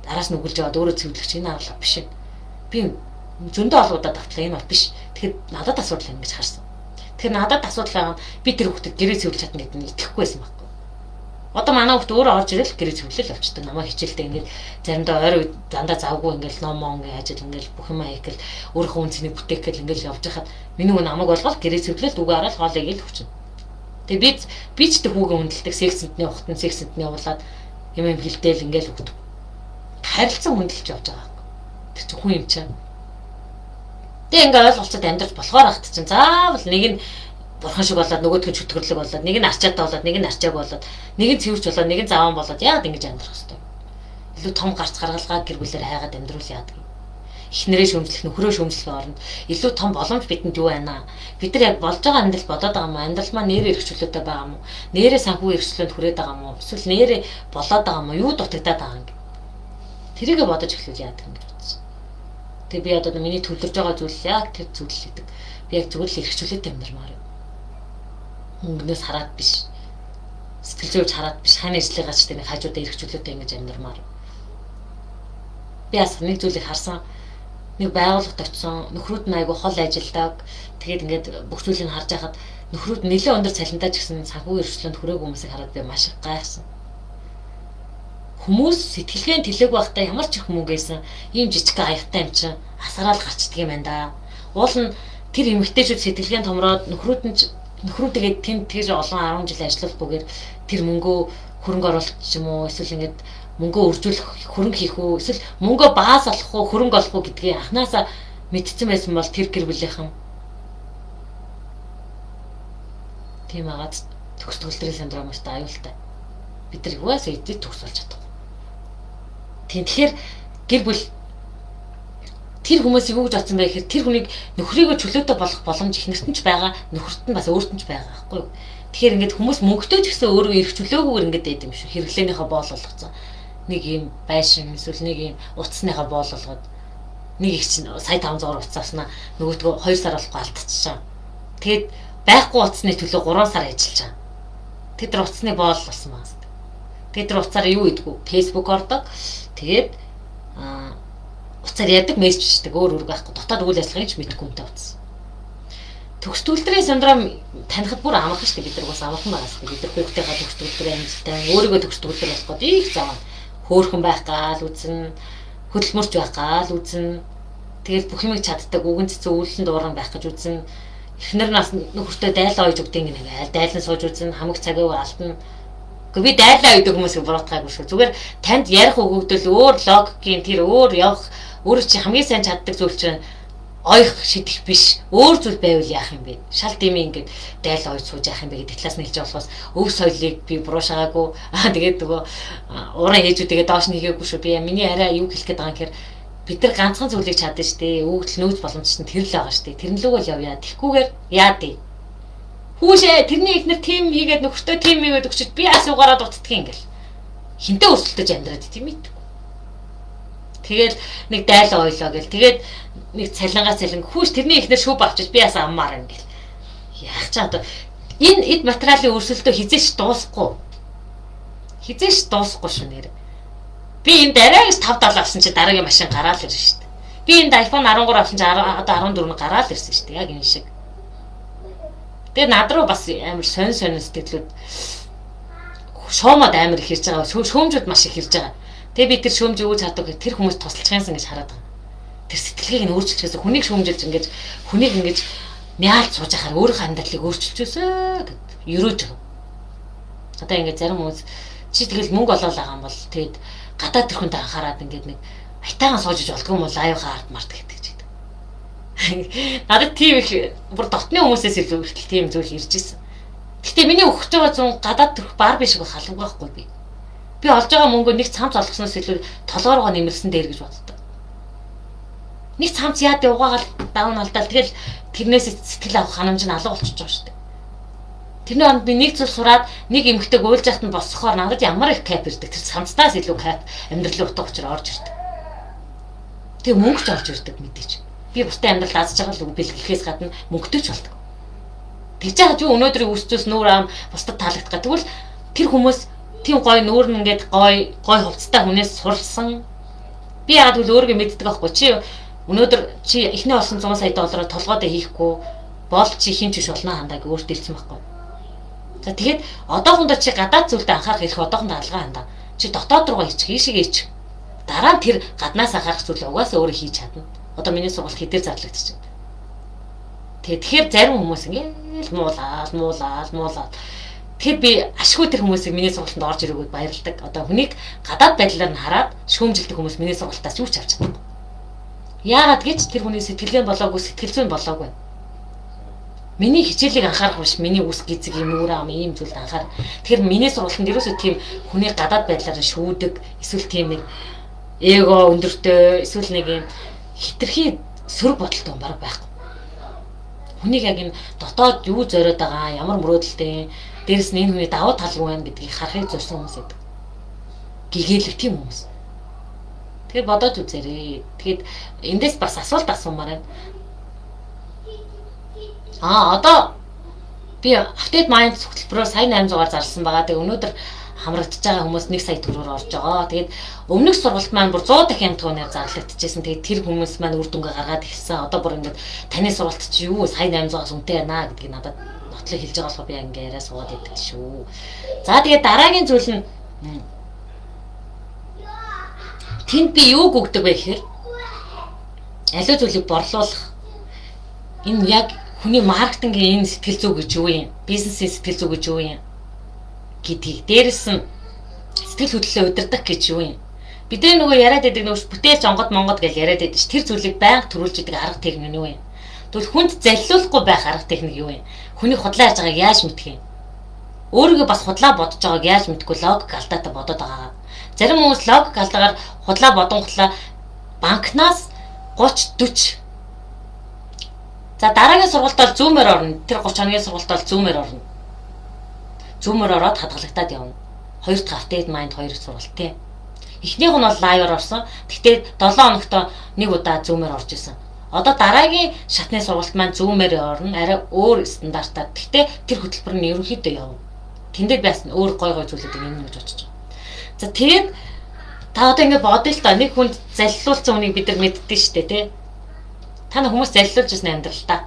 S1: Араас нь өглөж яваад өөрөө цэвэрлэх чинь энэ арга биш ээ. Би зөндөө олон удаа давтлаа энэ бол биш. Тэгэхээр надад асуудал юм гэж харсан. Тэгэхээр надад асуудал байгаа нь би тэр хүүхдэд гэрээ цэвэрлж чадна гэдэг нь итгэхгүй байсан байхгүй. Одоо манай хүүхд өөрөө орж ирэл гэрээ цэвэрлэл явчихдаг. Намайг хичээлдээ ингээд заримдаа ойр дандаа завгүй ингээд ном мон ингээд ажил ингээд бүх юм хийхэл өөрийнхөө үн цэнийг бүтээхэл ингээд явж хахад миний хүн намайг болгол гэрээ цэвэрлэл үгээ хараад хоол игээл хүчин. Тэгээ би ч тэг хүүгээ хүндэлдэг сексэнтний ухтан сексэнтний явуулаад юм юм хилдээл ингээд өгдөг. Харилцан хүндэлж явж байгаа байхгүй. Тэр чинь хүн юм чинь. Тэгээ ингээд ойлголцоод амьдарч болохоор ахт чинь заавал нэг нь бурхан шиг болоод нөгөөх нь чөтгөрлөг болоод нэг нь арчаатай болоод нэг нь арчааг болоод нэг нь цэвэрч болоод нэг нь заван болоод яагаад ингэж амьдрах хэвтэй. Илүү том гарц гаргалгаа гэр бүлээр хайгаад амьдруул яадаг юм. Эхнэрээ шөмжлөх, нөхрөө шөмжлөхийн оронд илүү том боломж бидэнд юу байна? Бид нар яг болж байгаа амьдрал бодоод байгаа юм уу? Амьдрал маань нэрээ эрх чөлөөтэй байгаа юм уу? Нэрээ санхүү эрх чөлөөнд хүрээд байгаа юм уу? Эсвэл нэрээ болоод байгаа юм уу? Юу дутагдаад байгаа юм бэ? Тэрийгэ бодож эхлүүл яадаг юм гэж бодсон. Тэгээ би одоо миний төвлөрж байгаа зүйл яг тэр зүйл л гэдэг. Би яг зүгээр л эрх чөлөөтэй амьдрмаар юм. Мөнгнөөс хараад биш. Сэтгэл зүйч хараад биш. Хань ажлыгаа ч тэр хажуудаа эрх чөлөөтэй ингэж амьдрмаар. Би бас нэг зүйлийг харсан. Нэг байгууллагт очисон. Нөхрүүд нь айгүй хол ажилдаг. Тэгээд ингээд бүх зүйлийг харж байхад нөхрүүд нэлээд өндөр цалинтай ч гэсэн санхүү эрхчлөөнд хүрээгүй хүмүүсийг хараад би маш их гайхсан. Хүмүүс сэтгэлгээний тэлээг байхдаа ямар ч их мөнгөсэн ийм жижиг аягтай юм чинь асараал гарчдаг юм байна да. Уул нь тэр эмэгтэйчүүд сэтгэлгээнд томроод нөхрүүд нь нөхрүүдээ тэнд тэгж олон 10 жил ажиллахгүйгээр тэр мөнгөө хөрөнгө оруулалт ч юм уу эсвэл ингээд мөнгөө үржүүлэх хөрөнгө хийх үү эсвэл мөнгөө баас олох уу хөрөнгө олох уу гэдгийг анханасаа мэдсэн байсан бол тэр гэр бүлийнхэн тийм агаад төгс төгөлдрийн синдромоос аюултай. Бид нар угаасаа эдгээр төгс болж чадахгүй. Тийм тэгэхээр гэр бүл тэр хүмүүсийг юу гэж бодсон бэ гэхээр тэр хүнийг нөхрийгөө чөлөөтэй болох боломж эхнэрт нь ч байгаа, нөхөрт нь бас өөрт нь ч байгаа байхгүй юу? Тэгэхээр ингээд хүмүүс мөнгөтэй ч гэсэн өөрөө эрх чөлөөгүйгээр ингээд байд юм шүү. Хэрэглээнийхээ боол болгоцсон. Нэг юм байшин эсвэл нэг юм утасныхаа боол болгоод нэг их чинь сая 500 утас авснаа нөгөөдгөө 2 сар болохгүй алдчихсан. Тэгээд байхгүй утасны төлөө 3 сар ажиллаж байгаа. Тэд нар утасны боол болсон байна. Тэгээд тэр утсаараа юу хийдгүү? Facebook ордог. Тэгээд утсаар яадаг, мессеж бичдэг, өөр үүрэг байхгүй. Дотоод үйл ажиллагааг ч мэдэхгүй юмтай утас. Төгс төгөлдрийн синдром танихад бүр амархан шүү дээ. Бид нар бас амархан байгаа шүү дээ. Бид нар хүүхдийнхаа төгс төгөлдрийн амжилттай, өөрийгөө төгс төгөлдөр болох гээд их зам. Хөөхөн байх гал үзнэ, хөдөлмөрч байх гал үзнэ. Тэгэл бүх юмыг чаддаг, үгэн цэцэн үүлэн дууран байх гэж үзнэ. Эхнэр нас нөхөртөө дайлаа ойж өгдөг нэг айл дайлан сууж үзнэ, хамаг цагаа алдна. Гэхдээ би дайлаа ойдог хүмүүсийг буруутгаагүй шүү. Зүгээр танд ярих өгөгдөл өөр логикийн тэр өөр явах өөрөө чи хамгийн сайн чаддаг зүйл чинь ойх шидэх биш. Өөр зүйл байвал яах юм бэ? Шал дими ингээд дайл ойж сууж яах юм бэ гэдэг талаас нь хэлж болохоос өв соёлыг би буруу шагаагүй. Аа тэгээд нөгөө уран ээжүүдээ доош нь хийгээгүй шүү. Би миний арай юу хэлэх гээд байгаа юм гэхээр бид нар ганцхан зүйлийг чадна шүү дээ. Өгөгдөл нөөц боломж чинь тэр л байгаа шүү дээ. Тэрэн лүүг л явъя. Тэгхгүйгээр яа дий. Хүүшээ тэрний эхнэр тим хийгээд нөхөртөө тим хийгээд өгчөд би асуугаараа дутдгийг ингээл. Хинтээ өрсөлдөж амьдраад тийм мэдгүй. Тэгэл нэг дайлаа ойлоо гэл. Тэгээд нэг цалингаа цалин хүүш тэрний эхнэр шүүб авчиж би бас аммаар юм гэл. Яах ч одоо энэ эд материалын өрсөлдөө хизээч дуусахгүй. Хизээч дуусахгүй шүү нэр. Би энд арай гэж 5 70 авсан чи дараагийн машин гараал ирнэ шүү дээ. Би энд iPhone 13 авсан чи одоо 14 нь гараал ирсэн шүү дээ. Яг энэ шиг. Тэгээ над руу бас амар сонь сонь сэтгэлүүд шуумад амар их ирж байгаа. Шүүмжүүд маш их ирж байгаа. Тэгээ би тэр шүүмжийг юу чаддаг гэхээр тэр хүмүүс тусалчих юмсан гэж хараад байгаа. Тэр сэтгэлгээг нь өөрчилчихсэн. Хүнийг шүүмжилж ингэж хүнийг ингэж Мяалт сууж ахаар өөрийнхөө амьдралыг өөрчилчихөөсөө гэд ерөөж байгаа. Одоо ингээд зарим хүмүүс чи тэгэл мөнгө олоол байгаа юм бол тэгээд гадаад төрхөнд анхаарад ингээд нэг айтаахан сууж иж болдгоо юм уу лайв хаард март гэдэг ч гэдэг. Надад тийм их бүр дотны хүмүүсээс илүү хүртэл тийм зүйл ирж ирсэн. Гэтэ миний өгч байгаа зүүн гадаад төрх бар биш халууг байхгүй би. Би олж байгаа мөнгөө нэг цамц олгосноос илүү толгоороо нэмэрсэн дээр гэж боддог. Нэг цамц яад угаагаал давн алдаал тэгэл тэрнээс сэтгэл авах ханамж нь алга болчихж байгаа шүү дээ. Тэрний оронд би нэг зүйл сураад нэг эмэгтэйг уйлж яхад нь босгохоор надад ямар их кайф ирдэг. Тэр цамцнаас илүү кайф амьдралын утга учир орж ирдэг. Тэгээ мөнгө ч олж ирдэг мэдээж. Би бусдын амьдралд аз жаргал бэлгэхээс гадна мөнгөтэй ч болдог. Тэгж яхад юу өнөөдрийн үүсцээс нүүр ам бусдад таалагдах. Тэгвэл тэр хүмүүс тийм гой нүүр нь ингээд гой гой хувцастай хүнээс суралсан. Би яагаад гэвэл өөрийгөө мэддэг байхгүй чи өнөөдөр чи эхний олсон 100 сая доллараар толгойдоо хийхгүй бол чи хин ч биш болно хандаа гэж өөртөө хэлсэн байхгүй. За тэгээд одоохондоо чи гадаад зүйлд анхаарах эрх одоохондоо алгаа хандаа. Чи дотоод руугаа хийчих, ийшээгээ хийчих. Дараа нь тэр гаднаас анхаарах зүйлээ угаасаа өөрөө хийж чадна. Одоо миний сургалт хэдээр зарлагдчих. Тэгээд тэгэхээр зарим хүмүүс ингээл муулаад, муулаад, муулаад. Тэгэхээр би ашгүй тэр хүмүүсийг миний сургалтанд орж ирээгүүд баярладаг. Одоо хүнийг гадаад байдлаар нь хараад шүүмжилдэг хүмүүс миний сургалтаас юу ч авч чадахгүй. Яагаад гэж тэр хүний сэтгэлгээ болоогүй, сэтгэл зүйн болоогүй. Миний хичээлийг анхаарах биш, миний үс гизэг юм өөр ам ийм зүйлд анхаар. Тэгэхээр миний сургалтанд ерөөсөө тийм хүний гадаад байдлаар нь шүүдэг, эсвэл тийм нэг эго өндөртэй, эсвэл нэг юм хитрхи сөрөг бодолтой хүн бараг байхгүй. Хүнийг яг энэ дотоод юу зориод байгаа, ямар мөрөөдөлтэй, дээрэс нь энэ хүний давуу тал юу байна гэдгийг харахыг зорьсон хүмүүс байдаг. Гэгээлэг тийм хүмүүс. Тэгэхээр бодоод үзээрэй. Тэгээд эндээс бас асуулт асуумаар байна. Одоо би Update Mind хөтөлбөрөөр сая 800-аар зарласан байгаа. Тэгээ өнөөдөр хамрагдаж байгаа хүмүүс 1 сая төгрөгөөр орж байгаа. Тэгээд өмнөх сургалт маань бүр 100 дахин төгрөгөөр зарлагдчихсэн. Тэгээд тэр хүмүүс маань үр дүнгээ гаргаад эхэлсэн. Одоо бүр ингээд таны сургалт чи юу сая 800-аас үнэтэй байна гэдгийг надад нотлог хэлж байгаа болохоор би ингээд яриа суугаад идэг шүү. За тэгээд дараагийн зүйл нь тэнд би юу гүгдэг вэ гэхээр аливаа зүйлийг борлуулах. Энэ яг хүний маркетингийн энэ сэтгэл зүй гэж юу юм? Бизнесийн сэтгэл зүй гэж юу юм? Гэдгийг. Дээрэс нь сэтгэл хөдлөлөө удирдах гэж юу юм? Бидний нөгөө яриад байдаг нөгөө бүтээлч онгод монгод гэж яриад байдаг ш. Тэр зүйлийг байнга төрүүлж идэг арга техник нь юу юм? Тэгвэл хүнд залилуулахгүй байх арга техник юу юм? Хүний худлаа ярьж байгааг яаж мэдэх юм? Өөрийгөө бас худлаа бодож байгааг яаж мэдэхгүй логик алдаатай бодоод байгаа. Зарим хүмүүс логик алдаагаар худлаа бодонготлаа банкнаас 30 40. За дараагийн сургалт бол зүүмээр орно. Тэр 30 хоногийн сургалт бол зүүмээр орно. Зүүмээр ороод хадгалагдаад явна. Хоёр дахь Update Mind 2 сургалт тий. Эхнийх нь бол live-аар орсон. Гэхдээ 7 хоногт нэг удаа зүүмээр орж исэн. Одоо дараагийн шатны сургалт маань зүүмээр орно. Арай өөр стандартаар. Гэхдээ тэр хөтөлбөр нь ерөнхийдөө явна. Тэндээ байсан өөр гой гой зүйлүүд нэмнэ гэж бодож байгаа. За тэгээд та одоо ингэ бодъё л та нэг хүнд залилуулсан хүнийг бид нар мэддэн шүү дээ тий. Та нар хүмүүс залилуулж ирсэн амьдрал та.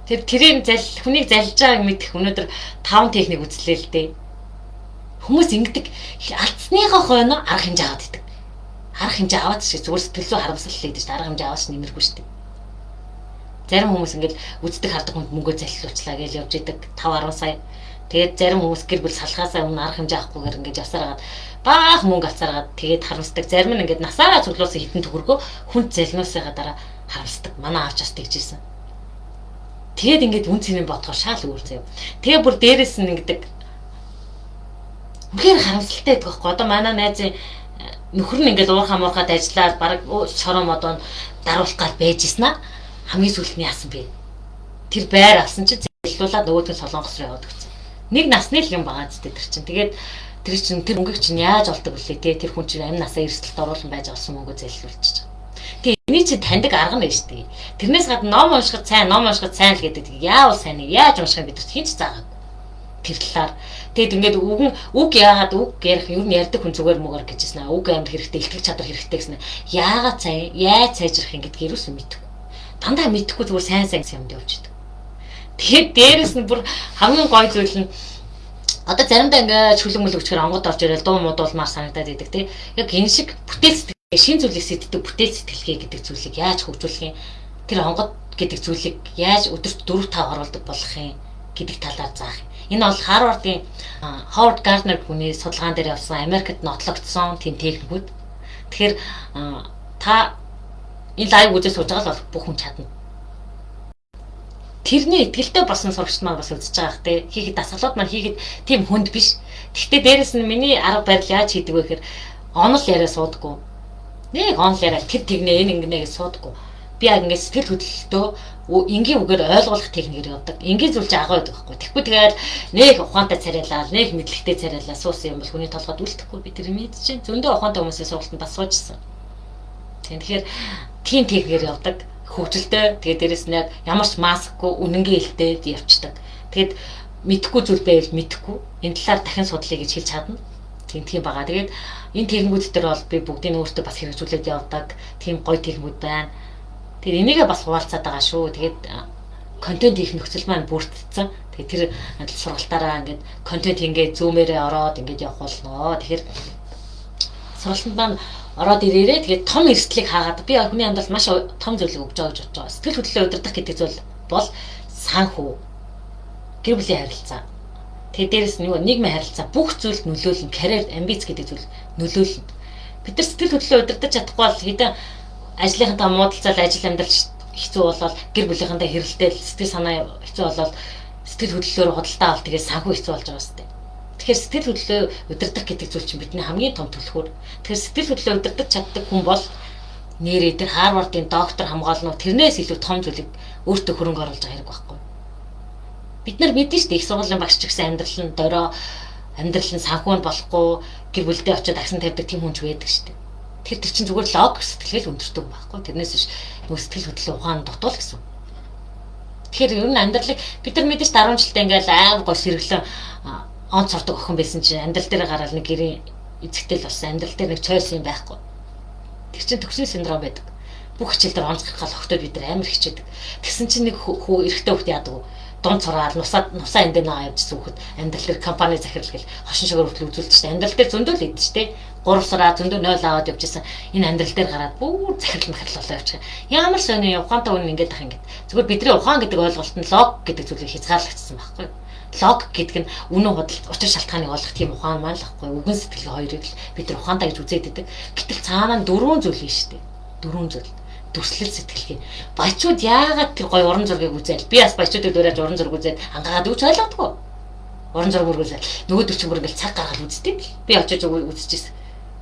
S1: Тэр тэрийг зал хүнийг залж байгааг мэдэх өнөөдөр 5 техник үзлээ л дээ. Хүмүүс ингэдэг алдсныхаа хойно арга хэмжээ аваад идэг. Арга хэмжээ аваад шиг зүгээр сэтгэл зүй харамсал л гэдэг чинь арга хэмжээ аваач нэмэргүй шүү дээ. Зарим хүмүүс ингээл үздэг хардаг хүнд мөнгөө залилуулчлаа гэж явж идэг 5 10 сая. Тэгээд зарим хүмүүс гэр бүл салхаасаа өмнө арга хэмжээ авахгүйгээр ингээд явсараад баах мөнгө алцаараад тэгээд харамсдаг. Зарим нь ингээд насаараа цуглуулсан хитэн төгрөгөө хүнд залнуусныхаа дараа харамсдаг. Манай аав ч бас тэгж ирсэн. Тэгээд ингээд үн цэнийн бодохоор шал өөр заяа. Тэгээ бүр дээрэс нь ингэдэг үнэхээр харамсалтай байдаг байхгүй. Одоо манай найзын нөхөр нь ингээд уурхаа муурхаад ажиллаад бараг шороо модоо даруулах гал байж ирсэн аа. Хамгийн сүүлд нь яасан бэ? Тэр байр авсан чинь заллуулаад нөгөөдг нь Солонгос руу яваад өгсөн. Нэг насны л юм байгаа зү тэр чинь. Тэгээд тэр чинь тэр мөнгөг чинь яаж олдог вүлээ те тэр хүн чинь амь насаа эрсдэлд оруулан байж олсон мөнгөө заллуулчих. Тэгээ эний чинь таньдаг арга нь шүү дээ. Тэрнээс гадна ном уншихад сайн, ном уншихад сайн л гэдэг. Яавал сайн яаж унших юм бид нар хинч заагаад. Тэр талаар тэгээд ингээд үгэн үг яагаад үг ярих ер нь ярьдаг хүн зүгээр мөгөр гэжсэн аа. Үг амар хэрэгтэй, илтгэх чадвар хэрэгтэй гэсэн. Яагаад сайн, яаж сайжрах юм гэдгийг юусэн мэдэхгүй. Дандаа мэдэхгүй зүгээр сайн сайн гэсэн юмд явж идэг. Тэгээд дээрэс нь бүр хамгийн гой зүйл нь одоо заримдаа ингээд шүлэг мүлэг өчгөр онгод орж ирэл дуу муудуулмаар санагдаад идэг тий. Яг энэ шиг бүтээл сэтгэл шин зүйлийг сэтдэг бүтээл сэтгэлгээ гэдэг зүйлийг яаж хөгжүүлэх юм? Тэр онгод гэдэг зүйлийг яаж өдөрт 4 5 оруулдаг болох юм гэдэг талаар заах. Энэ бол Харвардын Ховард Гарднер хүний судалгаан дээр явсан, Америкт нотлогдсон тийм техникүүд. Тэгэхээр та энэ live үзээ сууж байгаа л бол бүх хүн чадна. Тэрний итгэлтэй болсон сурагчид маань бас үзэж байгаа хэ. Хийхэд дасгалууд маань хийхэд тийм хүнд биш. Гэхдээ дээрэс нь миний арга барил яаж хийдэг вэ гэхээр онол яриа суудаггүй. Нэг онол яриа тэр тэгнэ энэ ингэнэ гэж суудаггүй. Би яг ингээд сэтгэл хөдлөлтөө энгийн үгээр ойлгуулах техникээр явдаг. Энгийн зүйл чи агаа байдаг байхгүй. Тэгэхгүй тэгэл нэг ухаантай царайлаа, нэг мэдлэгтэй царайлаа суусан юм бол хүний толгойд үлдэхгүй, би тэр мэдчихээн. Зөндөө ухаантай хүмүүсийн сургалтанд бас суужсэн. Тэгэхээр тийм техникээр явдаг. Хөгжилтэй. Тэгээд дээрэс нь яг ямар ч маскгүй үнэнгээ хэлтэй явцдаг. Тэгээд мэдэхгүй зүйл байвал мэдэхгүй. Энэ талаар дахин судлая гэж хэлж чадна. Тийм байгаа. Тэгээд энэ техникүүд дээр бол би бүгдийг өөртөө бас хэрэгжүүлээд явдаг. Тийм гоё техникүүд байна. Тэгээд энийгээ бас хуваалцаад байгаа шүү. Тэгээд контент хийх нөхцөл маань бүрдсэн. Тэгээд тэр сургалтаараа ингээд контент ингээд Zoom-ээрээ ороод ингээд явах болно. Тэгэхээр сургалтанд маань ороод ирээрээ. Тэгээд том эрсдлийг хаагаад би хүний амьдрал маш том зүйлийг өгж байгаа гэж бодож байгаа. Сэтгэл хөдлөлөө удирдах гэдэг зүйл бол санхүү, гэр бүлийн харилцаа. Тэгээд дээрэс нь юу, нийгмийн харилцаа, бүх зүйлд нөлөөлнө. Карьер, амбиц гэдэг зүйл нөлөөлнө. Бид нар сэтгэл хөдлөлөө удирдах чадахгүй бол хэдэн ажлынхантаа муудалцаал, ажил амьдрал хэцүү болоод, гэр бүлийнхэнтэй хэрэлдээл, сэтгэл санаа хэцүү болоод, сэтгэл хөдлөлөөр худалдаа авал, тэгээд санхүү хэцүү болж байгаа сте. Тэгэхээр сэтгэл хөдлөлөө удирдах гэдэг зүйл чинь бидний хамгийн том түлхүүр. Тэгэхээр сэтгэл хөдлөлөө удирдах чаддаг хүн бол нэрээ тэр Харвардын доктор хамгаална уу, тэрнээс илүү том зүйлийг өөртөө хөрөнгө оруулж байгаа хэрэг байхгүй. Бид нар мэднэ шүү дээ, их сургуулийн багш ч гэсэн амьдрал нь дорой, амьдрал нь санхүү нь болохгүй, гэр бүлдээ очиод агсан тавьдаг тийм хүн ч байдаг шүү дээ. Тэгэхээр тэр чинь зүгээр логик сэтгэлгээл өндөртэй юм байхгүй. Тэрнээс биш нөгөө сэтгэл хөдлөлийн ухаан дутуул гэсэн. Тэгэхээр ер нь амьдралыг бид нар мэдээж 10 жилдээ ингээл амар гой сэргэлэн онц сурдаг охин байсан чинь амьдрал дээр гараад нэг гэрийн эзэгтэй л болсон. Амьдрал дээр нэг choice юм байхгүй. Тэр чинь төгсөн синдром байдаг. Бүх хичээл дээр онц гаргал охтод бид нар амар хичээдэг. Тэгсэн чинь нэг хүү эрэгтэй хөлт яадаг вэ? Дунд сураад нусаа нусаа эндээ наа явжсэн хүүхэд амьдрал дээр компани захирал гэл хошин шигээр хүртэл үзүүлдэг чинь амьдрал дээр зөндөө л идэж штэ. 3 сураа зөндөө 0 аваад явж исэн. Энэ амьдрал дээр гараад бүр захирал махирал болоо явчих. Ямар сони ухаантай хүн ингэж ах ингэж. Зүгээр бидний ухаан гэдэг ойлголт нь лог гэдэг зүйлийг хязгаарлагдсан байхгүй юу? Лог гэдэг нь үнэн худал, учир шалтгааныг олох тийм ухаан маань л байхгүй. Үгэн сэтгэлгээ хоёрыг л бид нар ухаантай гэж үзээд байдаг. Гэтэл цаанаа дөрвөн зүйл юм шүү дээ. Дөрвөн зүйл, дүрслэл сэтгэлгээ. Баячууд яагаад тэр гоё уран зургийг үзээл. Би бас баячуудыг дуурайж уран зураг үзээд ангаад өгч ойлгодгоо. Уран зураг үргэлжлэл. Нөгөөдөр чинь бүр ингээл цаг гаргаад үздэг. Би очиж үзчихсэн.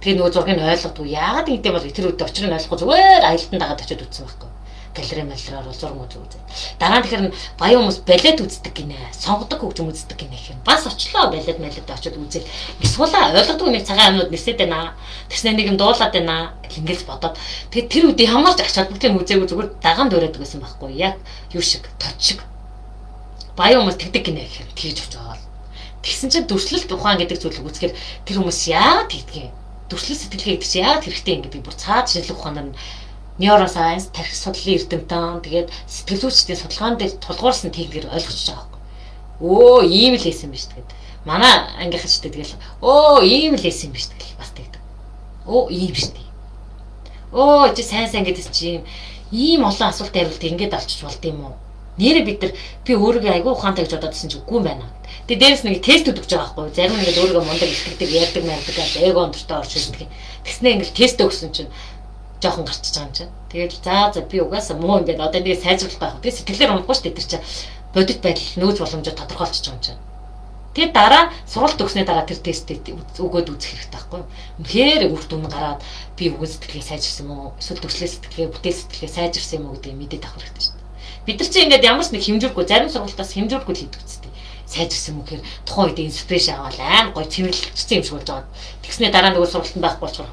S1: Тэгээ нөгөө зургийг ойлгодгоо. Яагаад ингэдэм бол тэр үед учрыг ойлгохгүй зүгээр аялтан дагаад очиод үзсэн байхгүй, галерей малраар бол зураг үзээ үзээ. Дараа нь тэгэхээр баян хүмүүс балет үздэг гинэ. Сонгодог хөгжим үздэг гинэ гэх юм. Бас очлоо балет малет очиод үзэл. Эсвэл ойлгодог нэг цагаан амьнууд нисээд байна. Тэгснэ нэг юм дуулаад байна гэл ингээл бодоод. Тэгээд тэр үед ямар ч ач холбогдлыг үзээгүй зүгээр дагаан дуурайдаг байсан байхгүй. Яг юу шиг, тод шиг. Баян хүмүүс тэгдэг гинэ гэх юм. Тэгж очоод. Тэгсэн чинь дүрслэлт ухаан гэдэг зүйлийг үзэхээр тэр хүмүүс яагаад тэгдэг юм? Дүрслэл сэтгэлгээ гэдэг чинь яагаад хэрэгтэй юм гэдэг бүр цаад шинжлэх ухаанаар neuroscience, тархи судлалын эрдэмтэн, тэгээд сэтгэл зүйчдийн судалгаан дээр тулгуурсан техникээр ойлгож байгаа байхгүй. Өө, ийм л байсан юм биш, тэгээд. Манай ангийнхан ч тэгэл өө, ийм л байсан юм биш тэгэл бас тэгдэг. Өө, ийм шүү дээ. Өө, чи сайн сайн гэдээс чи ийм ийм олон асуултын хариулт ингэж олчиж болд юм уу? Нэрээ бид нар би өөрийгөө айгүй ухаантай гэж бодоодсэн чи үгүй юм байна. Тэгээ дээрэс нэг тест өгч байгаа байхгүй. Зарим нэг өөрийгөө мундаг итгэдэг, ярьдаг, мардаг гэж эго өндөртөө орж ирдэг. Тэгснээ ингээд тест өгсөн чинь жоохон гарчиж байгаа юм чинь. Тэгээд за за, би угаасаа муу юм байна. Одоо энийг сайжруулах байх. Тэгээ сэтгэлээр унахгүй шүү дээ. Тэр чинь бодит байдал нөөц боломжоо тодорхойлчихж байгаа юм чинь. Тэгээд дараа сургалт өгснээ дараа тэр тестийг өгөөд үзэх хэрэгтэй байхгүй юу? Үнэхээр үр дүн гараад би үгэн сэтгэлгээ сайжирсан юм уу? Эсвэл төслөө сэтгэлгээ, бүтээл сэтгэлгээ сайжирсан юм уу гэдгийг мэдээд авах хэрэгтэй шүү дээ. Бид нар чинь ингээд ямар ч нэг хэмжүүргүй, зарим сургалтаас хэмжүүргүй л хийдэг үстэй. Сайжирсан юм уу гэхээр тухайн үед inspiration аваад аим гоё цэнэглэгдсэн юм шиг болж байгаа. Тэгснээ дараа нөгөө сургалтанд байхгүй болохоор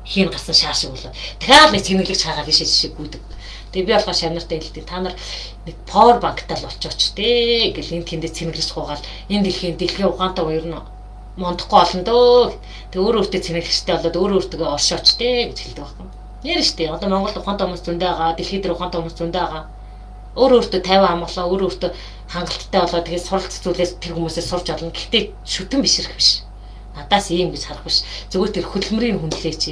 S1: хийн гарсан шаар шиг болоо. Дахиад нэг цэнэглэгч хаагаад ийшээ жишээ гүйдэг. Тэгээ би болохоор шавнартай хэлдэг. Та нар нэг power bank-тай л болчооч тээ гэл энэ тэндээ цэнэглэж гуйгаал энэ дэлхийн ухаантай ер нь мондохгүй олон дөө. Тэг өөрөө өөртөө цэнэглэгчтэй болоод өөрөө өөртөө оршооч тээ гэж хэлдэг байхгүй. Нэр штэ. Одоо Монгол ухаантай хүмүүс зөндөө байгаа. Дэлхийд дээр ухаантай хүмүүс зөндөө байгаа. Өөрөө өөртөө 50 амгалаа, өөрөө өөртөө хангалттай болоод тэгээд суралцах зүйлээс тэр хүмүүсээс сурч олно. Гэхдээ шүтэн бишрэх биш. Надаас ийм гэж харах биш. Зүгээр тэр хөдөлмөрийн хүндлээч.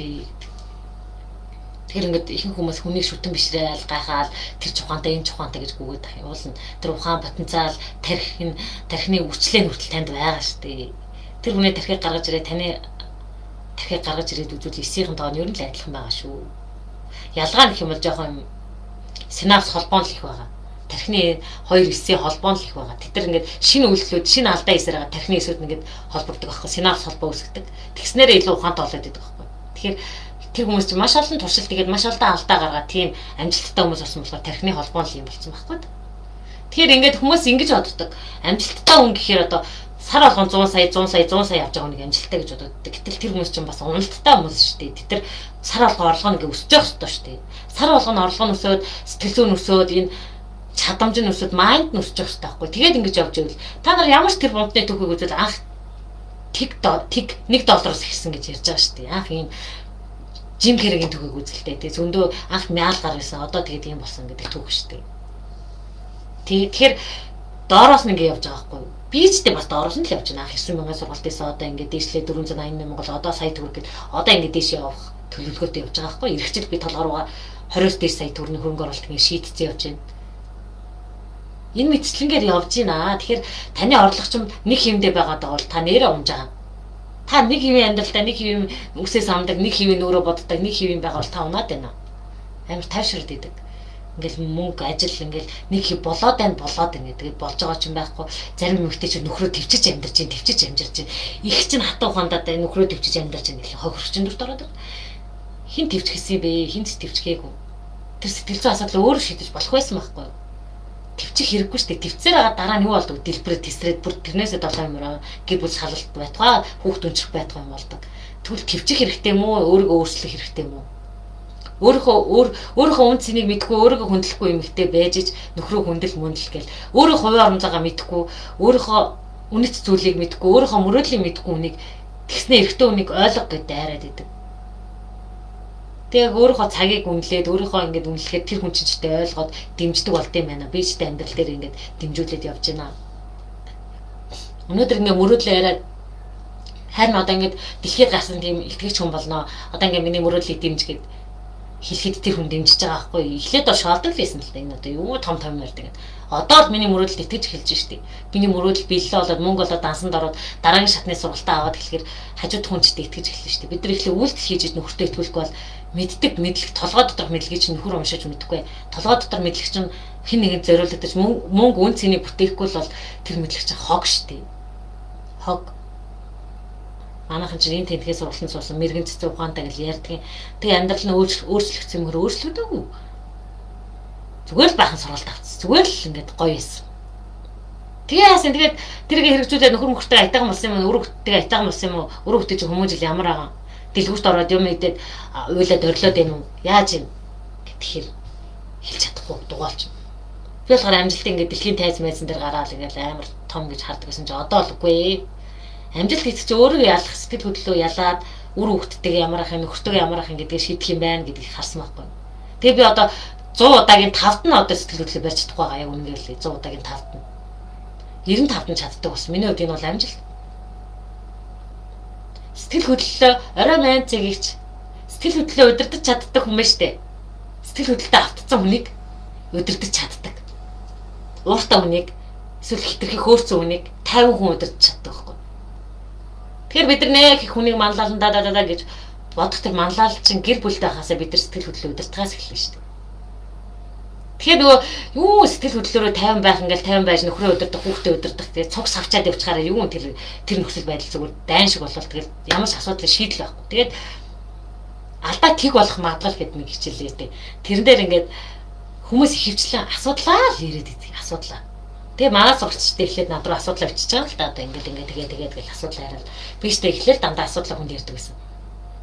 S1: Тэгэхээр ингээд ихэнх хүмүүс хүнийг шүтэн бишрээл гайхаал тэр ч ухаантай энэ ч ухаантай гэж гүгээд тах юм. Тэр ухаан потенциал тархи нь тархины үрчлээ хүртэл танд байгаа шүү дээ. Тэр хүний тархийг гаргаж ирээ таны тархийг гаргаж ирээд үзвэл эсийнхэн тоо нь ер нь л адилхан байгаа шүү. Ялгаа нь гэх юм бол жоохон юм синапс холбоо л их байгаа. Тархины хоёр эсийн холбоо л их байгаа. Тэд нар ингээд шинэ үйлдэлүүд, шинэ алдаа хийсээр байгаа тархины эсүүд ингээд холбогддог байхгүй. Синапс холбоо үүсгдэг. Тэгснээрээ илүү ухаантай болоод идэг байхгүй. Тэгэхээр тэр хүмүүс чинь маш олон туршилт тэгээд маш олон алдаа гаргаад тийм амжилттай хүмүүс болсон болохоор тархины холбоо л юм болсон байхгүй. Тэгэхээр ингээд хүмүүс ингэж боддог. Амжилттай хүн гэхээр одоо сар болгон 100 сая 100 сая 100 сая авч байгаа хүнийг амжилттай гэж боддог. Гэтэл тэр хүмүүс чинь бас уналттай хүмүүс шүү дээ. Тэд тэр сар болгон орлого нь ингээ өсөж явах ёстой шүү дээ. Сар болгон орлого нь өсөөд, сэтгэл зүйн өсөөд, энэ чадамж нь өсөөд, майнд нь өсөж явах ёстой байхгүй. Тэгээд ингэж явж ивэл та нар ямар ч тэр бунтны түүхийг үзвэл анх тэг тэг 1 доллароос эхэлсэн гэж ярьж байгаа шүү дээ. Анх ийм Жим Керригийн түүхийг үзэлтэй. Тэгээ зөндөө анх мяал гар байсан. Одоо тэгээд ийм болсон гэдэг түүх шүү дээ. Тэгэхээр доороос нь ингэ явж байгаа байхгүй юу? Би ч тэ бас доороос нь л явж байна. Анх 9,000 сургалт хийсэн. Одоо ингэ дээшлээ 480 мянга бол одоо сая төгрөг гээд одоо ингэ дээш явах төлөвлөгөөтэй явж байгаа байхгүй юу? Ирэх жил би толгой руугаа 20-оос дээш сая төгрөгийн хөрөнгө оруулалт ингэ шийдсэн явж байна. Энэ мэтчлэнгээр явж байна. Тэгэхээр таны орлого чинь нэг хэмдэ байгаа даа бол та нэрээ унж байгаа. Та нэг хэвийн амьдралдаа нэг хэвийн үсээ самдаг, нэг хэвийн нүрээ боддог, нэг хэвийн байгаа бол та унаад байна. Амар тайвшраад идэг. Ингээл мөнгө, ажил ингээл нэг хэв болоод байна, болоод байна гэдэг. Тэгээд болж байгаа ч юм байхгүй. Зарим эмэгтэй чинь нөхрөө төвчж амьдарч чинь, төвчж амьдарч чинь. Их чинь хатуу ухаандаа нөхрөө төвчж амьдарч чинь гэх хохирчин дүрт ороод байна. Хин төвчгсөн бэ? Хин ч төвчгээгүй. Тэр сэтгэл зүйн асуудал өөрөө шийдэж болох байсан байхгүй юу? Төвчих хэрэггүй шүү дээ. Төвцээр байгаа дараа нь юу болдог? Дэлбэрээ тесрээд бүр тэрнээсээ 7 юмраа гэр бүл салалт байтугай, хүүхд өнчрөх байтугай юм болдог. Тэгвэл төвчих хэрэгтэй юм уу? Өөрийгөө өөрчлөх хэрэгтэй юм уу? Өөрийнхөө өөр өөрийнхөө үн цэнийг мэдэхгүй, өөрийгөө хүндлэхгүй эмэгтэй байж ич нөхрөө хүндэл мөндөл гэл. Өөрөө хувийн орон зайгаа мэдэхгүй, өөрийнхөө үнэт зүйлийг мэдэхгүй, өөрийнхөө мөрөөдлийг мэдэхгүй хүнийг тэгснэ эрэгтэй хүнийг ойлго гэд дайраад идэг. Тэгээ өөрийнхөө цагийг үнэлээд өөрийнхөө ингээд үнэлэхэд тэр хүн чинь ч гэдэг ойлгоод дэмждэг болд юм байна. Би ч гэдэг амьдрал дээр ингээд дэмжүүлээд явж байна. Өнөөдөр ингээд мөрөөдлөө яриад харин одоо ингээд дэлхийд гарсан тийм илтгэгч хүн болно. Одоо ингээд миний мөрөөдлийг дэмжгээд хэлэхэд тэр хүн дэмжиж байгаа байхгүй. Эхлээд бол шоолдог л байсан л да. Энэ одоо юу том том ярьдаг гэдэг. Одоо л миний мөрөөдөлд итгэж эхэлж штеп. Миний мөрөөдөл биелэлээ болоод мөнгө болоод дансанд ороод дараагийн шатны сургалтаа аваад эхлэхээр хажууд хүн ч итгэж эхэлнэ штеп. Бид нар эхлээ үйлдэл хийж нөхөртөө итгүүлэхгүй бол мэддэг мэдлэг толгой доторх мэдлэгийг чинь нөхөр уншиж мэдэхгүй. Толгой дотор мэдлэг чинь хэн нэгэнд зориулагдаж мөнгө үн цэнийг бүтээхгүй л бол тэр мэдлэг чинь хог штеп. Хог. Манайхан чинь энэ тентхээс сургалтанд суусан мэрэгэн цэцэн ухаантай гэж ярьдгийн. Тэгээ амьдрал нь өөрчлөгдсөн юм хөр өөрчлөгдөөгүй. Зүгээр л баахан сургалт авчихсан. Зүгээр л ингээд гоё байсан. Тэгээ яасан тэгээд тэрийг хэрэгжүүлээд нөхөр мөхөртэй айтайхан болсон юм уу? Өрөг хөттэйгээ айтайхан болсон юм уу? Өрөг хөттэй чинь хүмүүжил ямар байгаа? Дэлгүүрт ороод юм идээд уйлаад орлоод байна уу? Яаж юм? Тэгэхээр хэлж чадахгүй дугаалч. Би болохоор амжилтыг ингээд дэлхийн тайз майзан дээр гараал ингээд амар том гэж хардаг гэсэн чинь одоо л үгүй ээ. Амжилт гэдэг чинь өөрөө ялах сэтгэл хөдлөлөө ялаад үр хөвгттэйгээ ямар ах юм, нөхөртөйгээ ямар ах юм гэдгийг шийдэх юм байна гэдгийг харсан байхгүй. Тэгээ би одоо 100 удаагийн 5-д нь одоо сэтгэл хөдлөлөө барьж чадахгүй байгаа яг үнэнгээр л 100 удаагийн 5-д нь. 95-д нь чаддаг бас. Миний хувьд энэ бол амжилт. Сэтгэл хөдлөлөө орой 8 цагийг ч сэтгэл хөдлөлөө удирдах чаддаг хүн байна штэ. Сэтгэл хөдлөлтөд автцсан хүнийг удирдах чаддаг. Ууртай хүнийг эсвэл хитрхи хөөрцөн хүнийг 50 хүн удирдах чаддаг байхгүй. Тэгэхээр бид нар нэ их хүнийг манлайлан да да да гэж бодох тэр манлайлал чинь гэр бүлтэй байхаасаа бид нар сэтгэл хөдлөлөө удирдахаас эхэлнэ шүү дээ. Тэгэхээр нөгөө юу сэтгэл хөдлөлөөрөө 50 байх ингээл 50 байж нөхрөө удирдах, хүүхдээ удирдах тэгээ цуг савчаад явчихаараа юу тэр тэр нөхцөл байдал зүгээр дайн шиг болол тэгэл ямар ч асуудлын шийдэл байхгүй. Тэгээд алдаа тэг болох магадлал гэдэг нэг хичээлээ дээ. Тэрэн дээр ингээд хүмүүс ихэвчлэн асуудлаа л яриад идэг асуудлаа. Тэгээ манай сурагчтай эхлээд над руу асуудлаа бичиж байгаа л да. Одоо ингээд ингээд тэгээ тэгээд гэл асуудлаа яриад. Би ч эхлээл дандаа асуудлаа хүнд ярьдаг байсан.